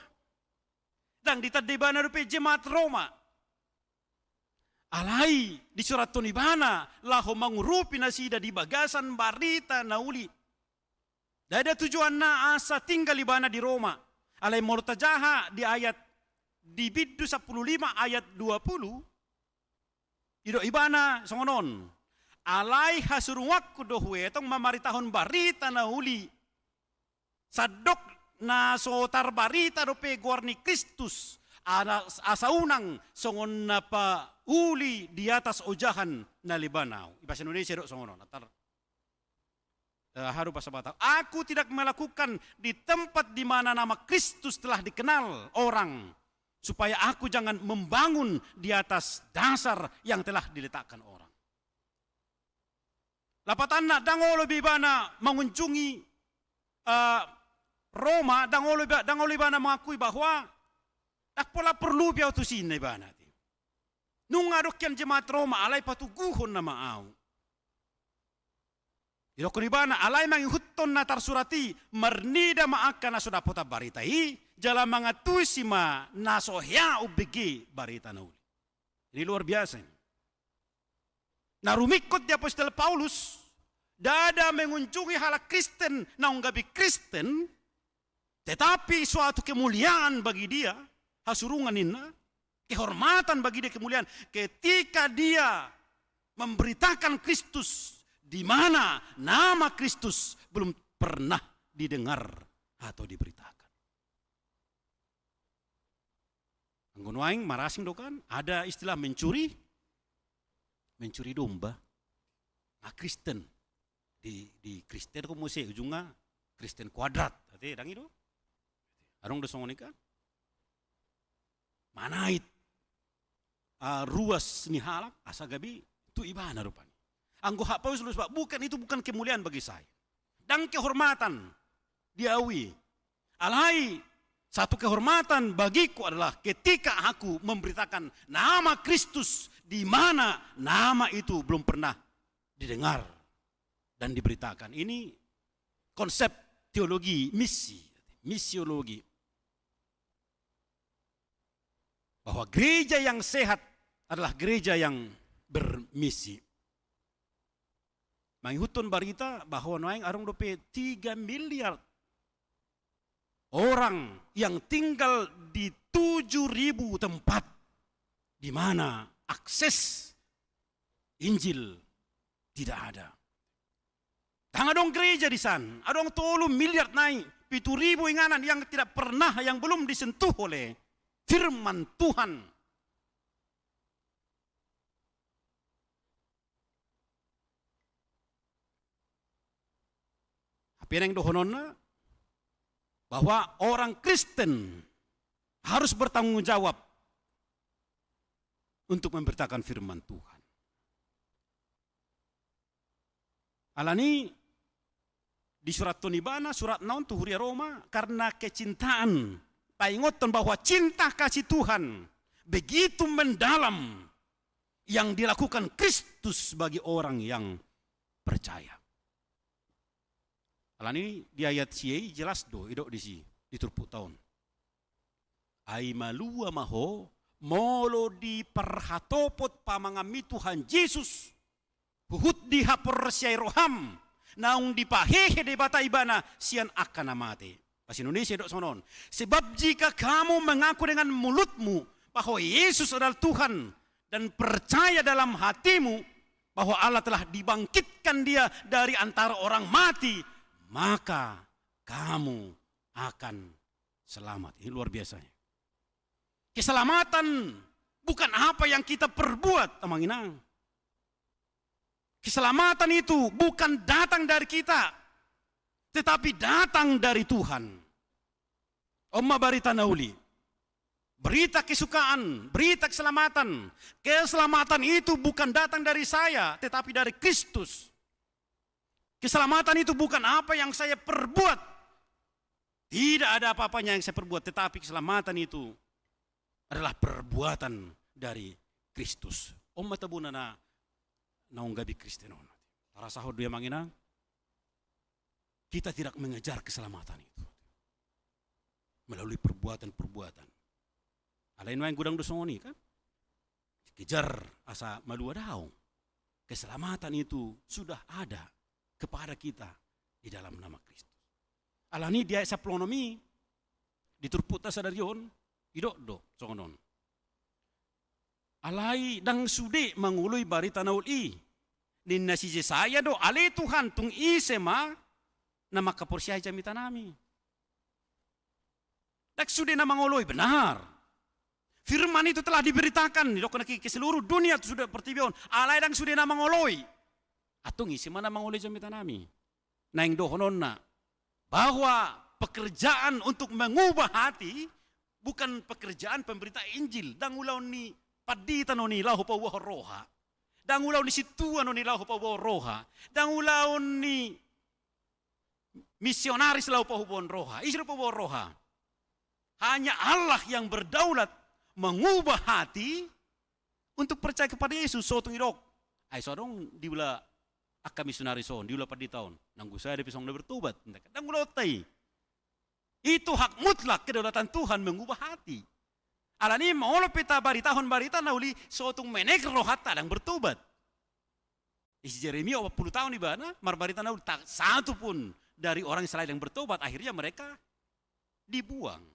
Ndang ditanda ibana dope jemaat Roma. Alai disurathon ibana laho mangurupi nasida di bagasan barita na uli. Ndada tujuanna asa tinggal ibana di Roma. Alai molo tajaha di ayat, di bindu sampulu lima ayat dua pulu, didok ibana songon on: Alai hasurunganku do huetong mamaritahon barita na uli, sandok na so tarbarita dope goar ni Kristus, ana-, asa unang songon na pauli di atas ojahan na leban ahu. I bahasa Indonesia didok songon on, antar, eh, aha do bahasa Batak. Aku tidak melakukan di tempat di mana nama Kristus telah dikenal orang, supaya aku jangan membangun di atas dasar yang telah diletakkan orang. Lapatanna, ndang olo be ibana mangunjungi, eh, Roma, ndang olo iba-, ndang olo ibana mangakui bahwa ndang pola porlu be ahu tusi, ninna ibana. Nunga adong hian jemaat Roma, alai patoguhon nama ahu. Didokkon ibana, alai mangihuthon na tarsurat i, marnida ma angka na so dapotan barita i, jala mangantusi ma na so hea umbege barita na uli. Ini luar biasa ini. Na rumingkot di apostel Paulus, ndada mengunjungi halak Kristen naung gabe Kristen, Tetapi suatu kemuliaan bagi dia, hasurungan ninna, kehormatan bagi dia, kemuliaan, ketika dia memberitakan Kristus, di mana nama Kristus belum pernah didengar atau diberitakan. Anggo nuaeng marasing do kan, ada istilah mencuri, mencuri domba. Nah, Kristen. Di, di Kristen ko muse ujungna Kristen kuadrat. Ate, dang i do? Adong do songon i kan? Manait, ah, ruas ni halak, asa gabe tu ibana rupani. Anggo hak Paulus, Paulus, bukan, itu bukan kemuliaan bagi saya. Dang kehormatan di au i. Alai satu kehormatan bagiku adalah ketika aku memberitakan nama Kristus di mana nama itu belum pernah didengar dan diberitakan. Ini konsep teologi misi, misiologi. Bahwa gereja yang sehat adalah gereja yang bermisi. Mangihuthon barita bahwa nuaeng adong dope tiga miliar orang yang tinggal di tujuh ribu tempat di mana akses Injil tidak ada. Dang adong gereja di san, adong tolu miliar nai, pitu ribu inganan yang tidak pernah, yang belum disentuh oleh firman Tuhan. Hape naeng dohononna bahwa orang Kristen harus bertanggung jawab untuk memberitakan firman Tuhan. Alani disurathon ibana suratna on tu huria Roma karena kecintaan, paingothon bahwa cinta kasih Tuhan begitu mendalam yang dilakukan Kristus bagi orang yang percaya. Alani di ayat sia i jelas do didok disi, di turpukta on. Ai malua ma ho molo diparhatopot pamanganmi Tuhan Jesus huhut di haporseai roham, naung dipahehe Debata ibana sian angka na mate. Bahasa Indonesia didok songon on. Sebab jika kamu mengaku dengan mulutmu bahwa Yesus adalah Tuhan dan percaya dalam hatimu bahwa Allah telah dibangkitkan dia dari antara orang mati, maka kamu akan selamat. Ini luar biasanya. Keselamatan bukan apa yang kita perbuat, Amang Inang. Keselamatan itu bukan datang dari kita, tetapi datang dari Tuhan. On ma barita na uli. Berita kesukaan, berita keselamatan. Keselamatan itu bukan datang dari saya, tetapi dari Kristus. Keselamatan itu bukan apa yang saya perbuat. Tidak ada apa-apanya yang saya perbuat, tetapi keselamatan itu adalah perbuatan dari Kristus. On ma tabona na naung gabe Kristen on. Tarasahon do i, Amang Inang. Kita tidak mengejar keselamatan itu melalui perbuatan-perbuatan. Alai nuaeng godang do songon i kan? Dikejar asa malua, daong. Keselamatan itu sudah ada kepada kita di dalam nama Kristus. Alani di ayat sampulu onom i, di turpukta sadari on, didok do songon on. Alai dang sude mangoloi barita na uli i. Ninna si Jesaya do, ale Tuhan, tung ise ma na mangkaporseai jamita nami? Dang sude na mangoloi, benar. Firman itu telah diberitakan, didok na ke, ke seluruh dunia, tu sude portibi on. Alai dang sude na mangoloi. Antong ise ma na mangoloi jamita nami? Naeng dohononna bahwa pekerjaan untuk mengubah hati bukan pekerjaan pemberita Injil. Dang ulaon ni pandita on i laho paubahon roha. Dang ulaon ni sintua on i laho paubahon roha. Dang ulaon ni misionaris laho paubahon roha. Ise do paubahon roha? Hanya Allah yang berdaulat mengubah hati untuk percaya kepada Yesus. So tung didok, ai so adong diula angka misionaris on, diula pandita on, nanggo sada pe so na bertobat. Dang ulaonta i. Itu hak mutlak, kedaulatan Tuhan mengubah hati. Alani molo pe tabaritahon barita na uli, so tung menek rohanta, dang bertobat. Isi Jeremia opat puluh tahun ibana marbarita na uli, tak satu pun dari orang Israel yang bertobat. Akhirnya mereka dibuang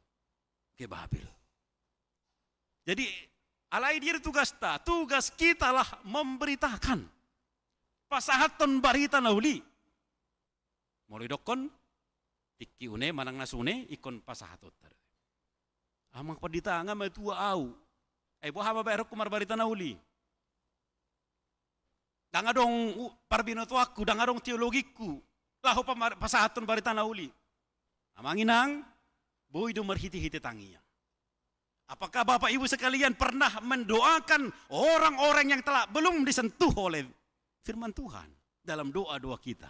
ke Babel. Jadi, alai dia tugasta, tugas kitalah memberitakan, pasahathon barita na uli. Molo didokkon tingki une manang na sune, ingkon pasahathon tadi. Amang pandita, nga matua au. Ai boha ma baheronku marbarita na uli? Ndang adong u-, parbinotoanku, ndang adong teologingku laho pamar-, pasahathon barita na uli. Amang inang, boi do marhite-hite tangiang. Apakah Bapak Ibu sekalian pernah mendoakan orang-orang yang telah belum disentuh oleh firman Tuhan dalam doa-doa kita?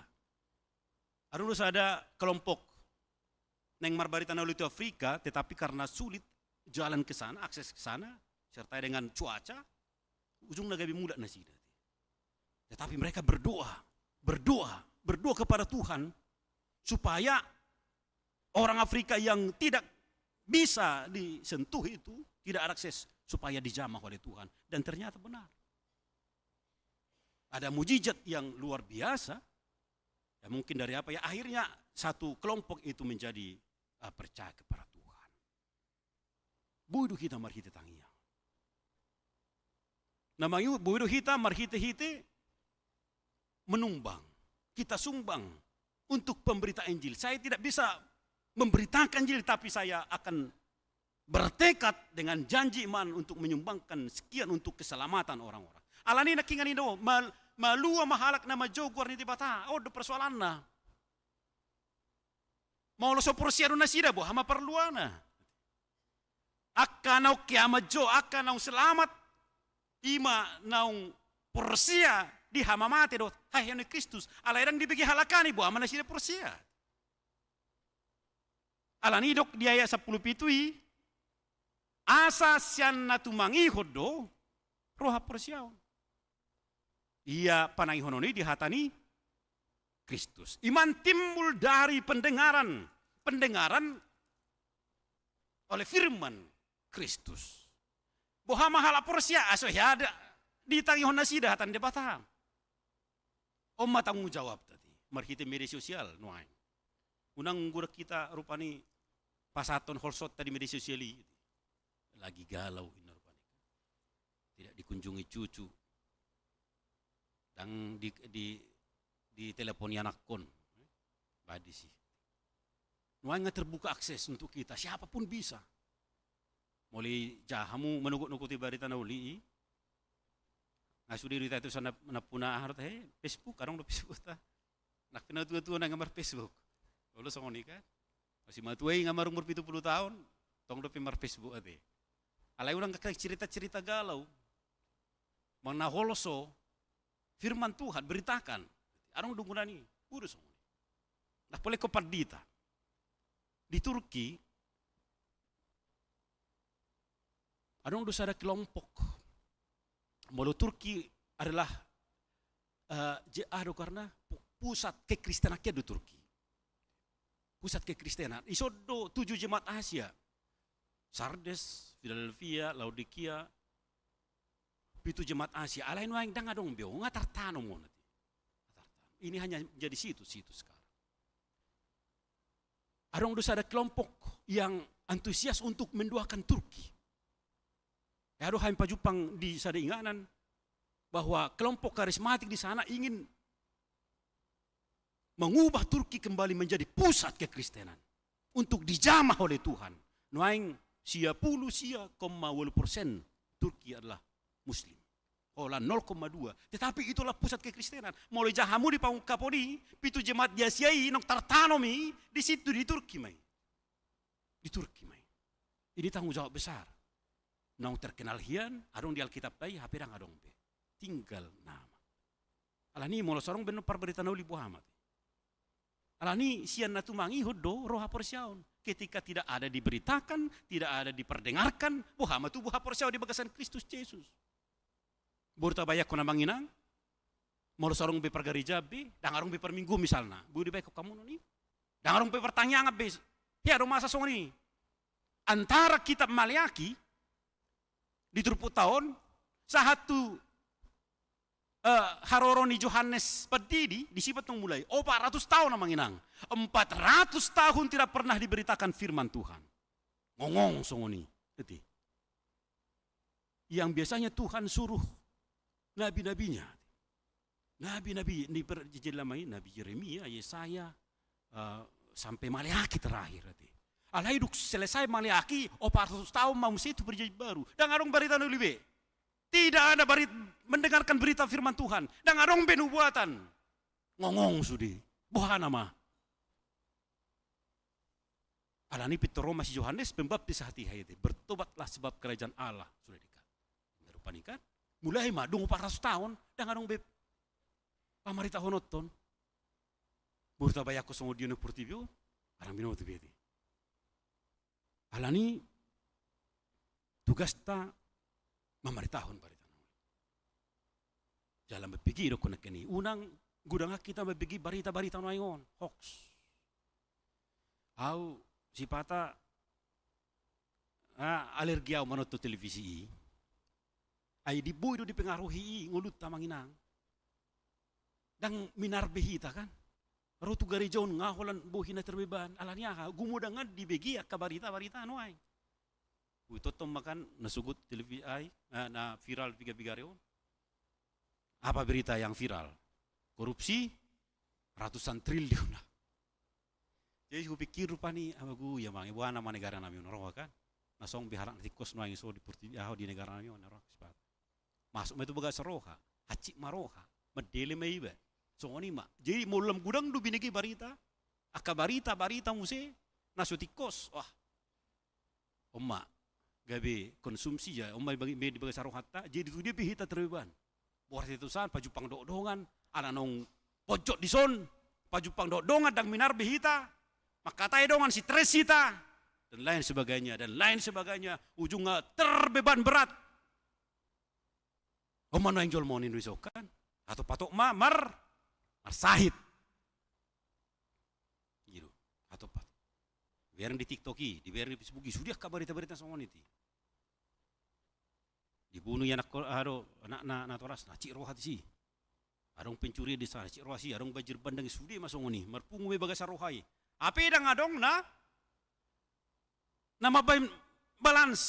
Adong do sada kelompok naeng marbarita na uli tu Afrika, tetapi karena sulit jalan ke sana, akses ke sana, serta dengan cuaca, ujungna gabe mulak nasida. Tetapi mereka berdoa, berdoa, berdoa kepada Tuhan supaya orang Afrika yang tidak bisa disentuh itu, tidak ada akses, supaya dijamah oleh Tuhan. Dan ternyata benar. Ada mujizat yang luar biasa. Ya, mungkin dari apa ya, akhirnya satu kelompok itu menjadi, eh, percaya kepada Tuhan. Boi do hita marhite tangiang. Na mangihu-, boi do hita marhite-hite menumbang. Kita sumbang untuk pemberita Injil. Saya tidak bisa memberitakan Injil, tapi saya akan bertekad dengan janji iman untuk menyumbangkan sekian untuk keselamatan orang-orang. Alani nangkiningan i do, mal-, malua ma halak na manjou goar ni Debata, on do persoalanna. Molo so porsea do nasida, boha ma parluana? Angka naung hea manjou, angka naung selamat, i ma naung porsea di hamamate dohot haheheon ni Kristus. Alai ndang dibege halak an i, boha ma nasida porsea? Alani didok di ayat sampulu pitu i, asa sian na tumangihon do ro haporseaon. Ia panangihonon i di hata ni Kristus. Iman timbul dari pendengaran, pendengaran oleh firman Kristus. Boha ma halak porsea, asa hea ditangihon nasida hata ni Debata. On ma tanggung jawab tadi, marhite media sosial nuaeng. Unang godang hita rupani pasahathon holsot tadi media sosial i. Lagi galau inna rupani. Tidak dikunjungi cucu. Ndang di, di, diteleponi anakkon. Baen disi. Nuaeng nga terbuka akses untuk kita, siapapun bisa. Molo i jaha hamu manogot-nogoti barita na uli i. Nga sude do hita tu sana nampuna aha do tahe, Facebook, adong do Facebook ta. Anak pinatua-tua na nga mar-Facebook. Olo songon i kan. Masimatua i nga marumur pitu pulu taon, tong dope mar-Facebook ate. Alai unang angka cerita-cerita galau. Manang na holso, firman Tuhan, beritakan. Adong do gunana i, udah songon i. Nah, pola ingkon pandita. Di Turki, adong do sada kelompok. Molo Turki adalah, eh, je-, aha do goarna pu-, pusat kekristenan, hian do Turki. Pusat kekristenan. Dison do tujuh jemaat Asia. Sardes, Philadelphia, Laodikia, pitu jemaat Asia. Alai nuaeng ndang adong be on, nga tartanom on. Ini hanya jadi situs-situs sekarang. Adong do sada kelompok yang antusias untuk mendoakan Turki. Ya, adong hami pajumpang di sada inganan bahwa kelompok karismatik di sana ingin mengubah Turki kembali menjadi pusat kekristenan untuk dijamah oleh Tuhan. Nuaeng sia pulu sia koma ualu persen Turki adalah Muslim. Holan nol koma dua. Tetapi itulah pusat kekristenan. Molo jaha hamu di pangungkapon i, pitu jemaat di Asia i, naung tartanom i di situ, di Turki ma i. Di Turki ma i. Ini tanggung jawab besar. Naung terkenal hian, adong di Alkitab ta i, hape ndang adong be. Tinggal nama. Alani molo so adong be on parbarita na uli, boha ma ate? Alani sian na tumangihon do ro haporseaon. Ketika tidak ada diberitakan, tidak ada diperdengarkan, boha ma tubu haporseaon di bagasan Kristus Jesus? Baru tabayangkon amang inang, molo so adong be pargarejaan be, ndang adong be parmingguon misalna, boi dibaen hamu non i? Ndang adong be partangiangan be, hea do masa songon i? Antara kitab Maleaki di turpukta on sahat tu eh, haroro ni Johannes Pandidi, disi pe antong mulai. Opat ratus taon, amang inang. Empat ratus tahun tidak pernah diberitakan firman Tuhan. Ngongong songon i. Ate. Yang biasanya Tuhan suruh nabi-nabinya. Nabi-nabi ni perjanjian lama i, Nabi Yeremia, Yesaya, eh, sampe Maleaki terakhir, ate. Alai dung selesai Maleaki, opat ratus taon ma muse tu perjanjian baru. Ndang adong barita na uli be. Tidak ada bari-, mendengarkan berita firman Tuhan. Ndang adong be nubuatan. Ngongong sude. Boha nama. Alani pintor ro ma si Johannes Pembaptis hatiha, ate. Bertobatlah sebab kerajaan Allah sudah dekat. Rupani kan. Mulai ma, dung opat ratus taon, ndang adong be pamaritahononhon. Boru tabayangkon songon dia na portibi on, ndang binoto be, ate. Alani tugasta mamaritahon barita na uli. Jala mambege do nangkin i. Unang godang hita mambege barita-barita nuaeng on, hoax. Au sipata, ah, alergi au manonton televisi i. Ai di boi do dipengaruhi i ngolunta, amang inang. Ndang minar be hita kan. Ro tu gareja on nga holan bohi na terbeban. Alani aha? Gumodang dibege angka barita-barita nuaeng. Hutonton ma kan na sogot televisi i, eh, na viral piga-piga ari on. Apa berita yang viral? Korupsi ratusan triliun. Jadi hupikir rupani, ah, bagu, ia manang, boha nama negara nami on, roha kan. Na songon be halak na tingkos nuaeng so di portibi, aho di negara nami on, roha sipata. Masuk ma i tu bagasan roha, hansit ma roha, mandele ma iba. Songon i ma. Jadi molo lam godang do binege barita, angka barita-barita muse na so tingkos, wah. On ma gabe konsumsi, ya, on ma i bagi-, di bagasan rohanta, jadi tu dia pe hita terbeban. Boras itu san, pajumpang dohot dongan, ala naung ponjot dison, pajumpang dohot dongan, ndang minar be hita, mangkatai dongan, stres hita, dan lain sebagainya, dan lain sebagainya, ujungnya terbeban berat. On ma nuaeng jolma on, Indonesia on kan. Hatop-hatop ma mar-, marsahit. Gitu. Hatop-hatop. Dibereng di TikTok i, dibereng di Facebook i, sude angka barita-barita songon i, ate. Dibunu ia anak ko-, aha do, anakna natorasna, hansit roha disi. Adong pencurian di sana, hansit roha disi, adong banjir bandang, sude ma songon i, marpungu ma i bagasan roha i. Hape ndang adong na, na mambahen balance,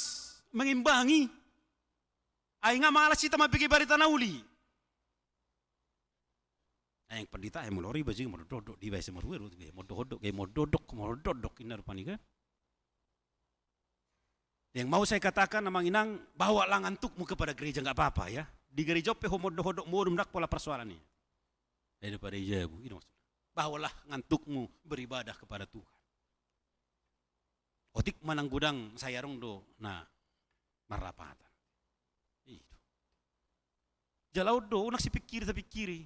mengimbangi. Ai nga malas hita mambege barita na uli. Ai angka pandita, ai molo ro i bajingan, modok-dok, dibaen asa marhua do, modok-dok, modok-dok, modok-dok, inna rupani kan. Yang mau saya katakan, amang inang, bawalah ngantukmu kepada gereja, nggak apa-apa ya. Di gereja pe ho modok-dok, modom, ndang pola persoalan i. Daripada i jabu, itu maksudnya. Bawalah ngantukmu beribadah kepada Tuhan. Otik manang godang, sai adong do na marlapatan. Itu. Jala on do, unang sipingkiri tapingkiri.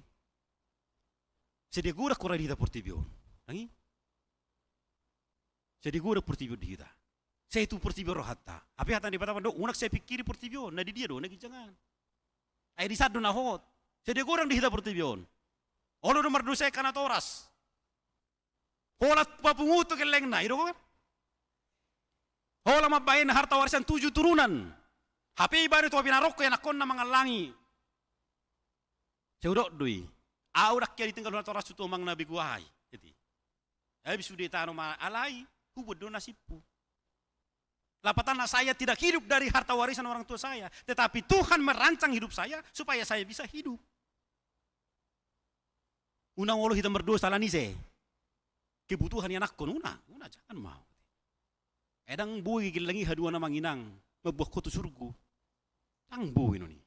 Sai dia godang hurang di hita portibi on. Ndang i? Sai dia godang portibi on di hita. Sai tu portibi on rohanta. Hape hata ni Debata mandok, unang sai pingkiri portibi on, na di dia do na ginjangan. Ai di san do na hot. Sai dia godang di hita portibi on. Olo do mardosa angka natoras. Holan papunguthon gellengna, i do kan? Holan mambahen harta warisan tujuh turunan. Hape ibana tu api naroko ianakhonna mangallangi. Sai hudok do i. Au ndang hea ditinggal hulatorashu tu amang na begu ai. Jadi. Habis sude tano ma alai, hubuat do nasibhu. Lapatanna, saya tidak hidup dari harta warisan orang tua saya, tetapi Tuhan merancang hidup saya supaya saya bisa hidup. Unang olo hita mardosa alani ise? Kebutuhan ianakhon, unang, unang, jangan mau. Ai ndang boi gelleng i haduan, amang inang, mamboan ho tu surgo. Ndang boi non i.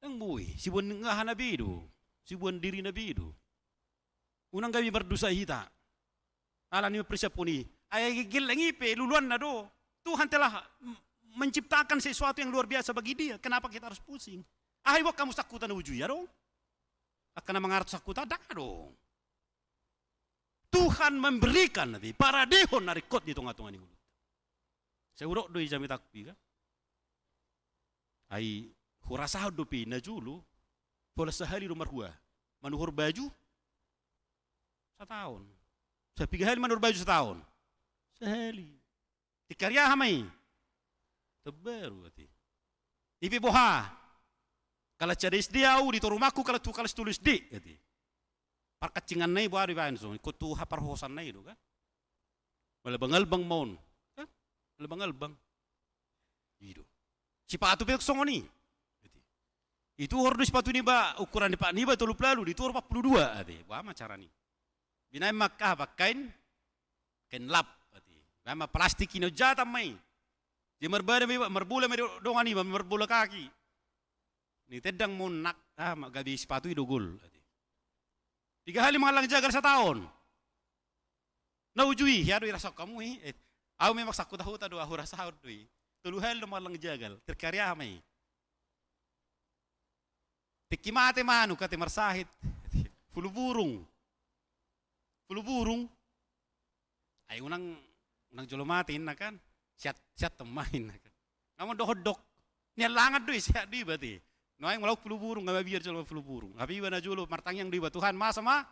Ndang boi, siboan ni aha na be do, siboan diri na be do. Unang gabe mardosa hita. Alani i ma persiaphon i. Ai gelleng i pe luluanna do. Tuhan telah m-, menciptakan sesuatu yang luar biasa bagi dia. Kenapa kita harus pusing? Aha iboan hamu sangkutan uju i, adong? Angka na mangarap sangkutan, ndang adong. Tuhan memberikan, nanti paradehon na ringkot di tonga-tonga ni ngolunta. Sai hudok do i, jamitangku i kan. Ai hurasahon dope najolo, holan sahali do marhua manuhor baju sataon. Sai piga hali manuhor baju sataon? Sahali. Tingki ari aha ma i? Taon baru, ate. I pe boha? Kalas sada S D au, di torumanku kalas tu kalas tolu S D, ate. Parkancinganna i boha do ibaen songon i, ingkon tu haparhosanna i do kan. Malabang-albang ma on kan. Malabang-albang. I do. Sipatu pe songon i. Ituhor do sipatu niba, ukuran ni pat niba tolu pulu ualu, dituhor opat pulu dua, ate. Boha ma carana i? Binaen ma angka aha, pangkain, kain lap, ate. Binaen ma plastik i, na jatan ma i. Jadi marbola ma iba, marbola ma dongan iba, marbola kaki. Ni tendang ma on nak, ah, ma gabe sipatu i do gol, ate. Piga hali mangallang jagal sataon? Na uju i, hea do i rasahon hamu i. Eh, au memang sangkut-sangkut do, au rasahon do i. Tolu hali do mangallang jagal, tingki ari aha ma i? Tingki mate manuk, ate, marsahit. Flu burung. Flu burung. Ai unang, unang jolo mate inna kan. Sehat, sehat ma inna kan. Nga mandok-ondok. Niallangan do i, sehat do iba, ate. Nuaeng molo flu burung, nga mabiar jolo flu burung. Hape iba na jolo martangiang do iba, Tuhan, masa ma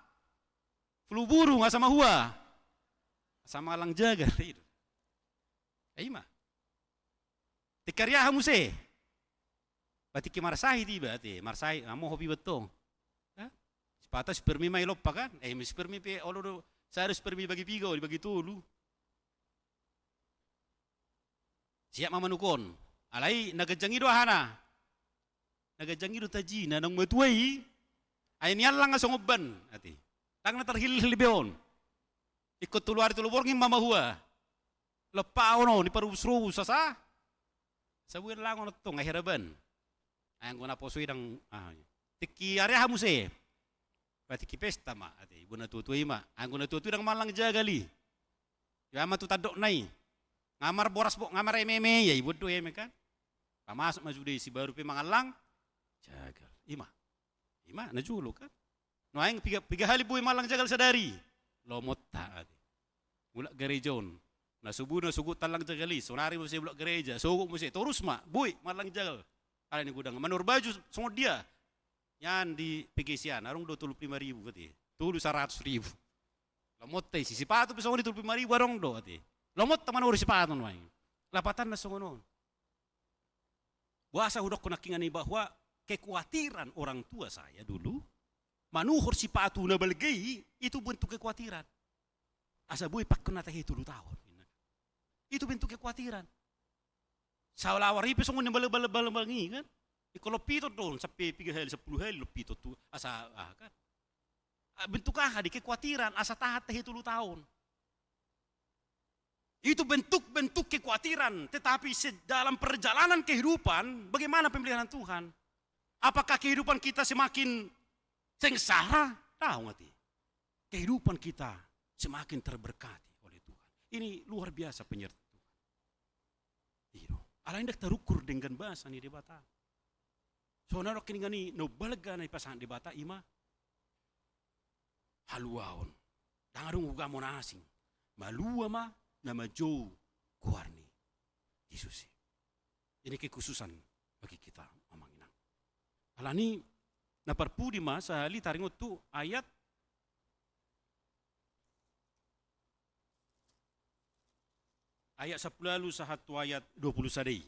flu burung, asa mahua, asa mangallang jagal, i do. Ai ima. Tingki ari aha muse? Ba tingki marsahit iba, ate, marsahit, nga mohop iba tong. Sipata spermi ma i lompa kan? Eh, spermi pe olo do, sada spermi dibagi piga, o, dibagi tolu. Sehat ma manuk on. Alai na ganjang i do ahana? Na ganjang i do tajina, naung matua i. Ai niallang nga songon ban, ate. Ndang na tarhilhil be on. Ingkon tolu ari tolu borngin ma mahua. Lompa on, on, diparubus-rubus asa. Asa boi allangon tong, ai hera ban. Ai anggo na poso i ndang, ah, tingki ari aha muse? Ba tingki pesta ma, ate, ibana tua-tua i ma. Ai anggo na tua-tua i ndang mangallang jagal i. Iba ma tu tandokna i. Nga marboras bo, nga mareme-eme ia, iboan do eme kan. Pamasuk ma sude i, si baru pe mangallang jagal. Ima. Ima na jolo kan. Nuaeng piga, piga hali boi mangallang jagal sadari? Lomonta, ate. Mulak gareja on. Na subuhna sogot allang jagal i, sonari muse mulak gareja, sogot muse, torus ma boi mangallang jagal. Alai na godang, manor baju songon dia? Nian di P G sian, adong do tolu pulu lima ribu, ate. Tolu saratus ribu. Lomonta i, si sipatu pe songon i, tolu pulu lima ribu adong do, ate. Lomonta manor sipatu nuaeng. Lapatanna songon on. Boasa hudokkon nangkiningan i bahwa kekuatiran orang tua saya dulu manuhor sipatu na balga i, itu bentuk kekuatiran. Asa boi pangkon na tahe tolu taon. Itu bentuk kekuatiran. Salawar i pe songon na bal-, bal-, bal-, bal-, i kan. Ingkon lompiton do on, sampe piga hali, sampulu hali lompiton tu, asa, ah, kan. Ah, bentuk aha di kekuatiran, asa tahan tahe tolu taon. Itu bentuk-bentuk kekuatiran, tetapi se-, dalam perjalanan kehidupan, bagaimana pemeliharaan Tuhan? Apakah kehidupan kita semakin sengsara? Daong, ate. Kehidupan kita semakin terberkati oleh Tuhan. Ini luar biasa penyertaan Tuhan. I do. Alai ndang tarukur denggan basa ni Debata. Songon na didok nangkiningan i, na umbalga na dipasahat Debata ima haluaon. Ndang adong ugamo na asing. Malua ma na manjou goar ni Jesus i. Ini kekhususan bagi kita, amang inang. Alani na parpudi ma sahali taringot tu ayat, ayat sampulu ualu sahat tu ayat dua pulu sada i.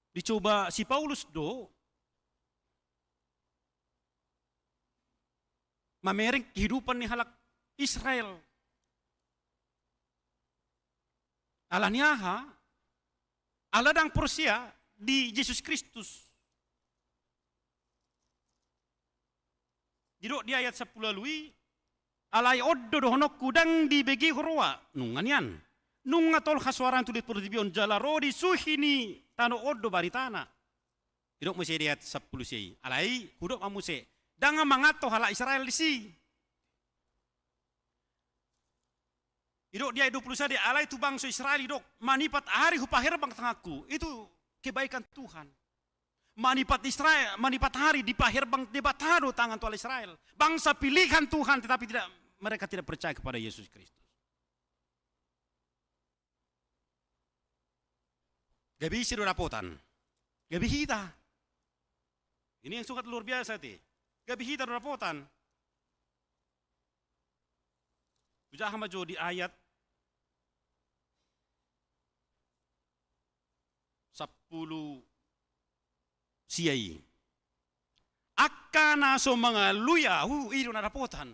Dicoba si Paulus do mamereng kehidupan ni halak Israel. Alani aha? Ala ndang porsea di Jesus Kristus. Didok di ayat sampulu ualu i, alai on do dohononku, ndang dibege ho roha, nunga nian. Nunga tolhas soarana tu portibi on, jala ro di suhi ni tano on do baritana. Didok muse di ayat sampulu sia i, alai hudok ma muse, ndang manganto halak Israel disi. Didok di ayat dua pulu sada, alai tu bangso Israel didok, manipat ari hupaherbang tanganku. Itu kebaikan Tuhan. Manipat Israel, manipat ari dipaherbang Debata do tangan tu halak Israel. Bangsa pilihan Tuhan, tetapi tidak, mereka tidak percaya kepada Yesus Kristus. Gabe ise do dapotan? Gabe hita. Ini yang sangat luar biasa, ate. Gabe hita do dapotan. Hujaha ma jo di ayat sampulu sia i. Angka na so mangalului ahu, i do na dapotan.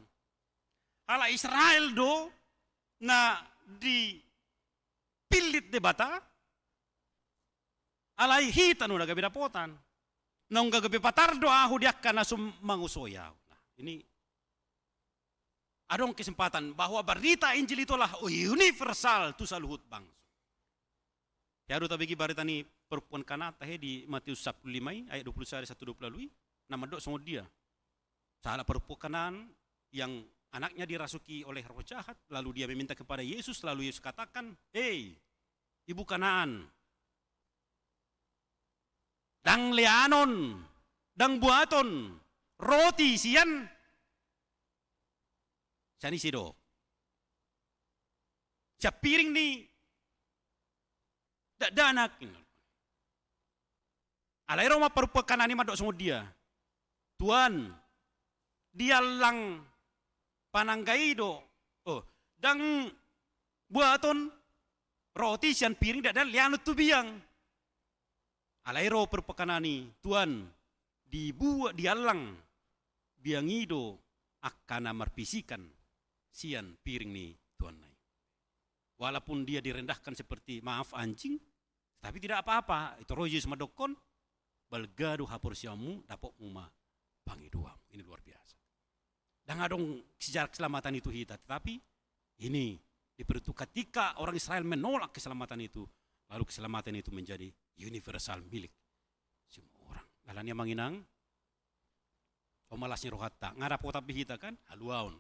Halak Israel do na dipillit Debata, alai hita do na gabe dapotan. Naung gabe patar do ahu di angka na so mangusoi ahu. Nah, ini adong kesempatan bahwa barita Injil itu adalah universal tu saluhut bangso. Ia do tabege barita ni parompuan Kanaan tahe di Matius sampulu lima i, ayat dua pulu sada sahat tu dua pulu ualu i, na mandok songon dia. Sahalak parompuan Kanaan yang anaknya dirasuki oleh roh jahat, lalu dia meminta kepada Yesus, lalu Yesus katakan, "Hei, ibu Kanaan, ndang leanon, ndang buaton roti sian, sian ise do? Sian piring ni dakdanak." Alai ro ma parompuan Kanaan i mandok songon dia, "Tuan, diallang panangga i do, oh, ndang buaton roti sian piring dakdanak leanon tu biang." Alai ro parompuan Kanaan i, "Tuan, dibuat diallang biang i do angka na marpisikan sian piring ni tuanna i." Walaupun dia direndahkan seperti, maaf, anjing, tapi tidak apa-apa. Itu ro Jesus mandokkon, "Balga do haporseaonmu, dapotmu ma pangidoanmu." Ini luar biasa. Ndang adong sejarah keselamatan itu hita, tetapi ini diperuntuk ketika orang Israel menolak keselamatan itu, lalu keselamatan itu menjadi universal milik semua orang. Alani i, amang inang, on ma las ni rohanta, nga dapotan be hita kan, haluaon.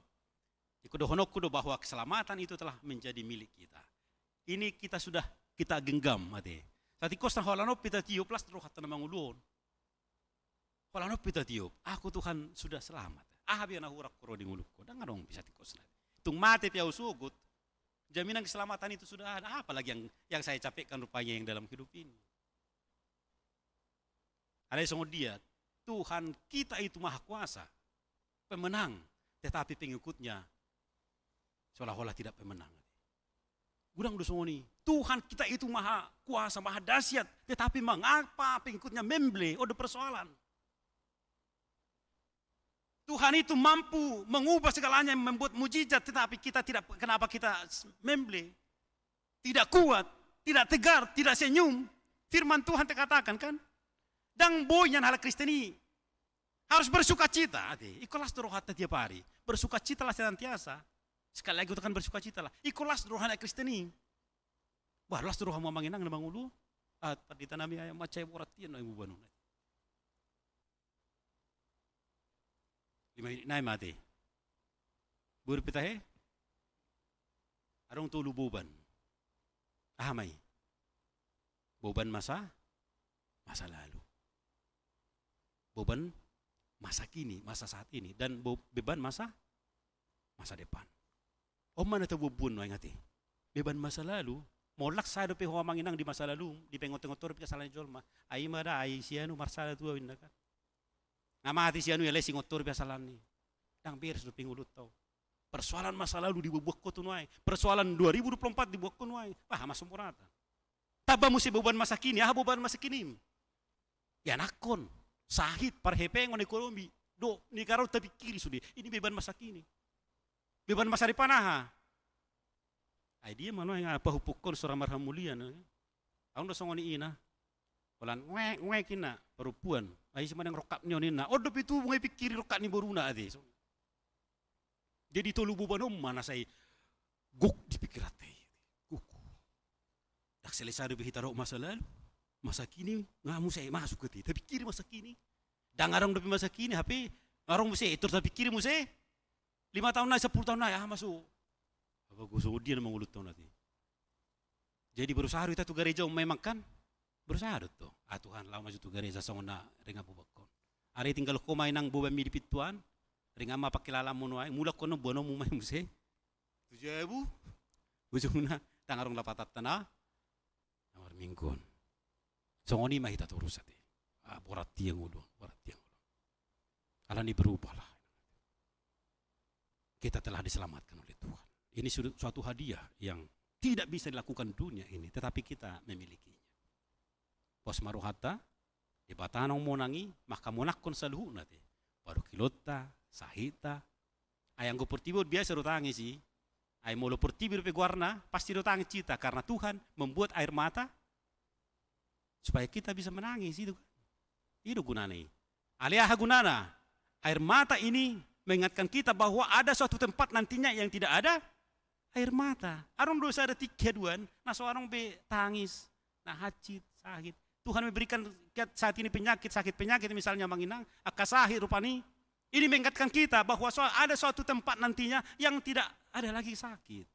Ingkon dohononku do bahwa keselamatan itu telah menjadi milik kita. Ini kita sudah, kita genggam, ate. Sahat ingkon na holan on pe tatiop, las rohanta na mangolu on. Holan on pe tatiop, "Aku, Tuhan, sudah selamat. Aha be na hurang Ho ro di ngolungku?" Ndang adong bisa tingkosna. Tung mate pe ahu sogot, jaminan keselamatan itu sudah ada. Apalagi yang, yang saya capekkan rupanya yang dalam hidup ini. Alai songon dia, Tuhan kita itu maha kuasa, pemenang, tetapi pengikutnya seolah-olah tidak pemenang. Godang do songon i. Tuhan kita itu maha kuasa, maha dahsyat, tetapi mengapa pengikutnya memble? Ada persoalan. Tuhan itu mampu mengubah segalanya, membuat mujizat, tetapi kita tidak, kenapa kita memble? Tidak kuat, tidak tegar, tidak senyum. Firman Tuhan terkatakan kan, ndang boi nian halak Kristen i harus bersukacita, ate. Ingkon las do rohanta tiap hari. Bersukacitalah senantiasa. Sekali lagi katakan, bersukacitalah. Ingkon las do roha ni halak Kristen i. Bah, las do rohamu, amang inang na mangolu. Ah, pandita nami, ai mansai borat hian na ibu banuna. Lima menit nai mate. Boru pe tahe. Adong tolu boban. Aha ma i? Boban masa, masa lalu. Boban masa kini, masa saat ini, dan bo-, beban masa, masa depan. On ma na tabuanbuan nuaeng, ate. Beban masa lalu, molo lak sae dope ho, amang inang, di masa lalu, dipaingotingot ho dope hasalaan ni jolma. Ai ima da, ai si anu marsala tu ahu, inna kan. Nga mate si anu i, alai siingot ho dope hasalaan i. Ndang beres dope ngolunta on. Persoalan masa lalu dibuanbuan ho tu nuaeng. Persoalan dua ribu dua puluh empat dibuat ho nuaeng. Bah, aha ma somboratan? Tamba muse beban masa kini, aha beban masa kini? Ianakhon, sahit, parhepengon ekonomi, dohot negara on tapingkiri sude. Ini beban masa kini. Beban masa depan aha? Ai dia ma nuaeng, ah, pahupukkon so ra marhamulian, eh. Adong do songon i, ina. Holan nguek, nguek, inna, parompuan. Ai ise ma naeng rongkap ni on, inna. On dope tubu nga ipingkiri rongkap ni boruna, ate. So. Jadi tolu boban on ma na sai gok di pingkiranta i. Gok. Ndang selesai dope hita dohot masa lalu. Masa kini nga muse masuk, ate. Tapingkiri masa kini. Ndang adong dope masa kini, hape adong muse, tor tapingkiri muse. Lima taon nai, sampulu taon nai, aha ma so? Apa gosok dia nama ngolunta on, ate. Jadi berusaha do hita tu gareja on memang kan? Berusaha do to. Ah, Tuhan, laho ma jo tu gareja songon na ringan bobanhon. Alai tinggalhon ho ma, inang, bobanmi di pintuan, ringan ma pangkilalaanmu nuaeng, mulak ho, boanonmu ma i muse tu jabu. Ujungna ndang adong lapatanta na marminggu on. Songon i ma hita torus, ate. Ah, borat hian ngolu on, borat hian ngolu on. Alani berubahlah. Kita telah diselamatkan oleh Tuhan. Ini suatu, suatu hadiah yang tidak bisa dilakukan dunia ini, tetapi kita memilikinya. Pos ma rohanta, Debata naung monang i manghamonangkon saluhutna te. Parungkilonta, sahitna. Ai anggo portibi on biasa do tangis i. Ai molo portibi dope goarna, pasti do tangis hita karena Tuhan membuat air mata supaya kita bisa menangis, itu kan. I do gunana i. Alai aha gunana? Air mata ini mengingatkan kita bahwa ada suatu tempat nantinya yang tidak ada air mata. Adong do sada tingki haduan na so adong be tangis, na hansit, sahit. Tuhan memberikan kiat saat ini penyakit, sakit penyakit misalnya, amang inang, angka sahit rupani. Ini mengingatkan kita bahwa so-, ada suatu tempat nantinya yang tidak ada lagi sakit.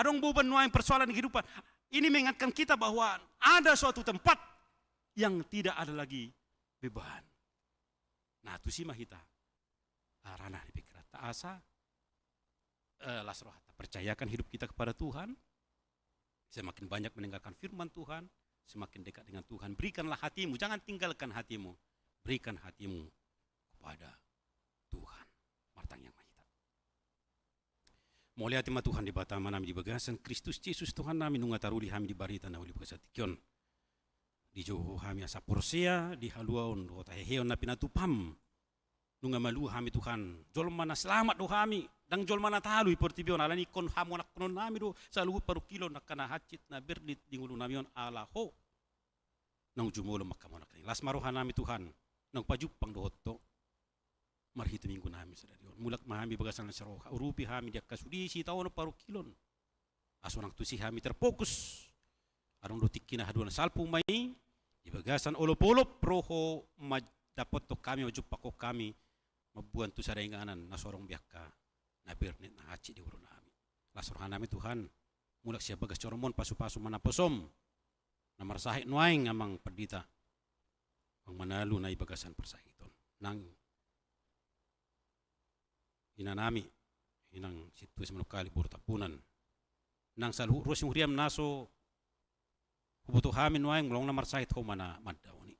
Adong beban nuaeng, persoalan di kehidupan. Ini mengingatkan kita bahwa ada suatu tempat yang tidak ada lagi beban. Nah, tusi ma hita. Arana di pikiran ta asa, eh, las roha ta. Percayakan hidup kita kepada Tuhan. Semakin banyak mendengarkan firman Tuhan, semakin dekat dengan Tuhan. Berikanlah hatimu, jangan tinggalkan hatimu. Berikan hatimu kepada Tuhan. Martangiang ma hita. Mauliate ma Tuhan Debata Amanami di bagasan Kristus Jesus Tuhannami, nunga taruli hami di barita na uli bagasan tingki on. Dijou Ho hami asa porsea di haluaon dohot haheheon na pinatupaham. Nunga malua hami Tuhan, jolma na selamat do hami, ndang jolma na talu di portibi on, alani ingkon hamonangkononnami do saluhut parungkilon angka na hansit na bernit di ngolunami on ala Ho naung jumolo manghamonang hami. Las ma rohanami Tuhan, naung pajumpang dohot Ho. Marhite Minggunami sadari on. Mulak ma hami bagasan las roha, urupi hami di angka sude sitaonon parungkilon. Asa unang tusi hami terfokus. Adong do tingkina haduan, salpu ma i di bagasan olopolop, ro Ho mandapothon hami, manjumpangkon hami, mamboan tu sada inganan na so adong be angka na bernit na hansit di ngolunami. Las rohanami Tuhan, mulak sian bagas joroMon, pasupasu ma naposoM. Na marsahit nuaeng amang pandita, amang manalu na di bagasan parsahiton. Nang inanami, inang Sintua Simanungkalit boru Tampunan. Nang saluhut ruas ni huriaM na so huboto hami nuaeng, molo adong na marsahit, Ho ma na mandaoni.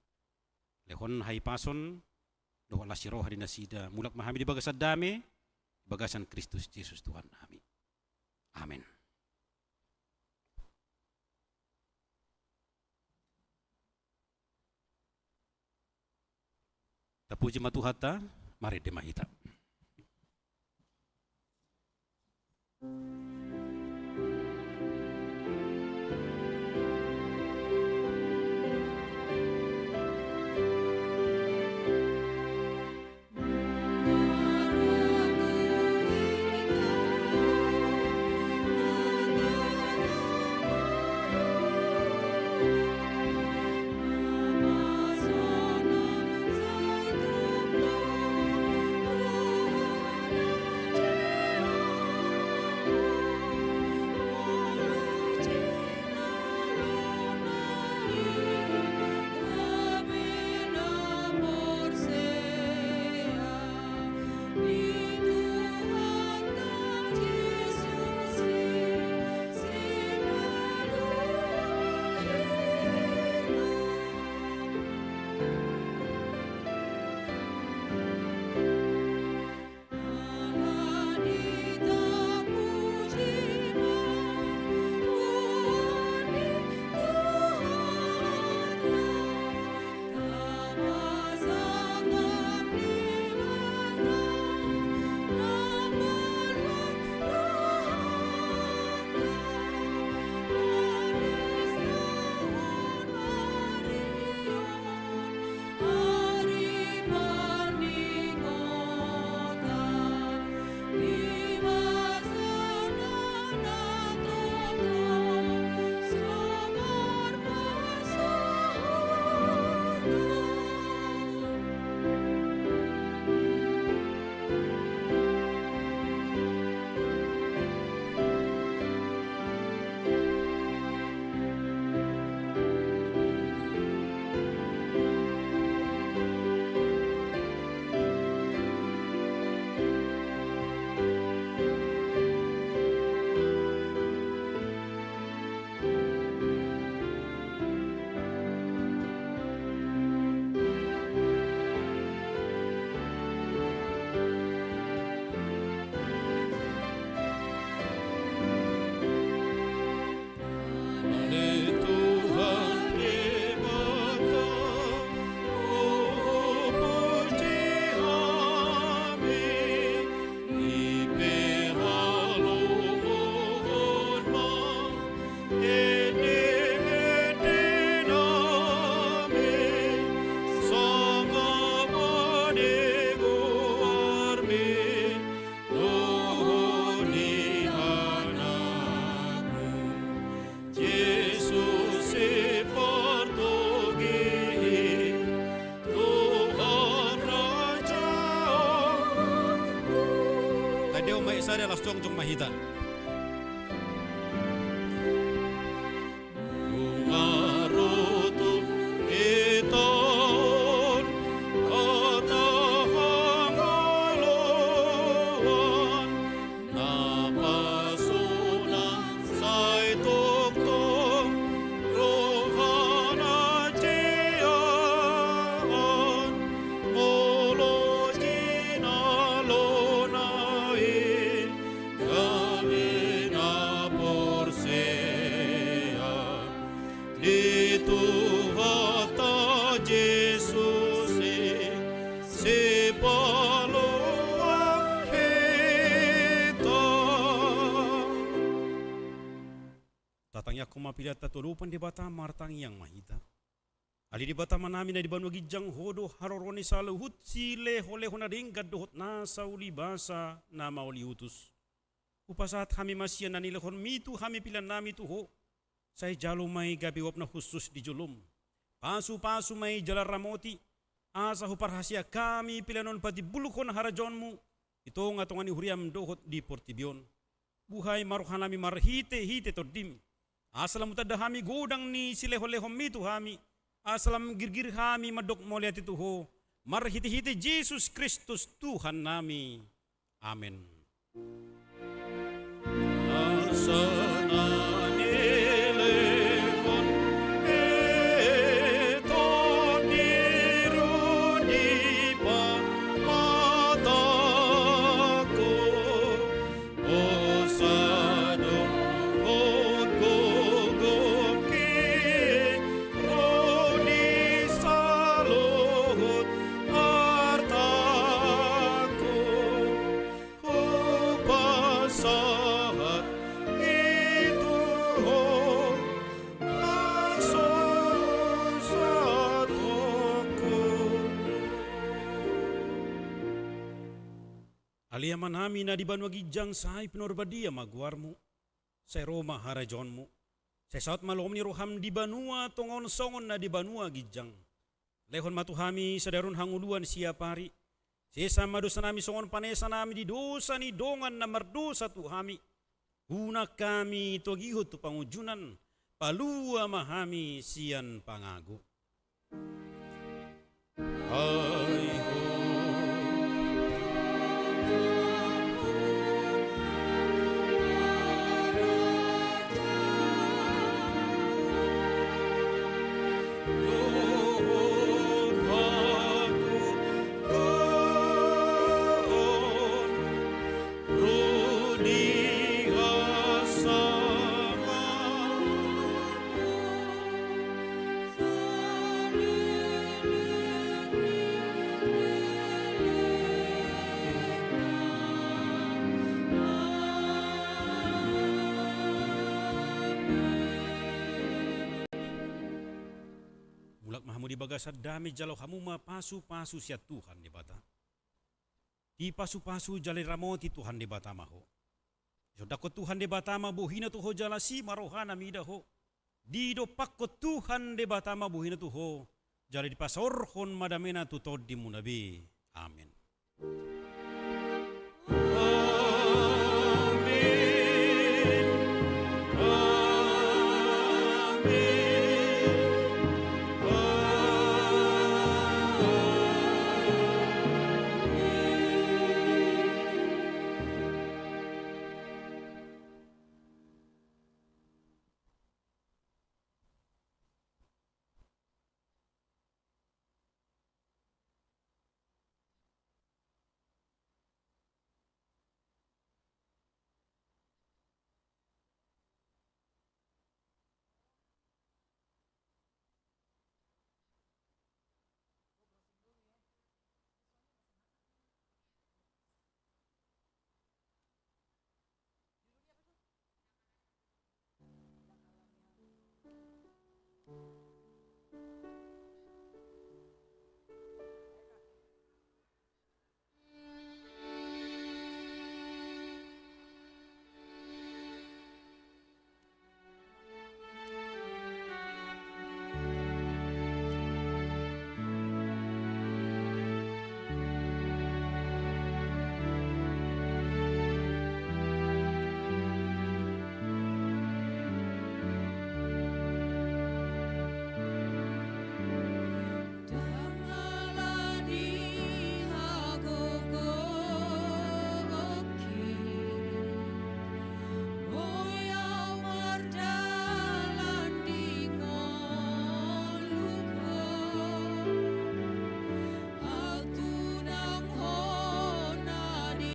Lehon hahipason dohot las ni roha di nasida, mulak ma hami di bagasan dame, di bagasan Kristus Jesus Tuhannami. Amen. Tapuji ma Tuhanta, marende ma hita. Sada, laos jongjong ma hita. Nunga ro tu hita on hata hangoluan, na pasuna sai tongtong rohana jea on, molo jinalona i gabe na porsea di Tuhanta Jesus i, Sipalua hita. Tatangianghon ma peleanta tu adopan Debata, martangiang ma hita. Ale Debata Amanami na di banua ginjang, Ho do haroro ni saluhut silehonlehon na denggan dohot na saulibasa na mauliutus. Hupasahat hami ma sian na nilehonMi tu hami peleannami tu Ho. Sai jalo ma i gabe uap na hushus di jolom. Pasupasu ma i jala ramoti, asa huparhaseang hami pelean on patimbulhon harajaonMu di tongatonga ni huriaM dohot di portibi on. Buhai ma rohanami marhitehite TondiM, asa lam hutanda hami godang ni silehonlehonMi tu hami, asa lam girgir hami mandok mauliate tu Ho, marhitehite Jesus Kristus Tuhannami. Amen. Asa na nilehon be Tondi ro di pamatangku, hosa dohot gogongki ro di saluhut artangku. Hupasahat i tu Ho, na so satongku. Ale Amanami na di banua ginjang, sai pinarbadia ma goarMu. Sai ro ma harajaonMu. Sai saut ma lomo ni rohaM di banua tonga on songon na di banua ginjang. Lehon ma tu hami sadari on hangoluan siapari. Sesa ma dosanami songon panesanami di dosa ni dongan na mardosa tu hami. Unang hami togihon tu pangunjunan, palua ma hami sian pangago. Ai Ho. Mulak ma hamu di bagasan dame, jalo hamu ma pasupasu sian Tuhan Debata. Dipasupasu jala diramoti Tuhan Debata ma ho. Disondangkon Tuhan Debata ma bohina tu ho jala asi ma rohana mida ho. Didompakkon Tuhan Debata ma bohina tu ho, jala dipasaorhon ma damena tu tondimuna be. Amen. Amen. Amen.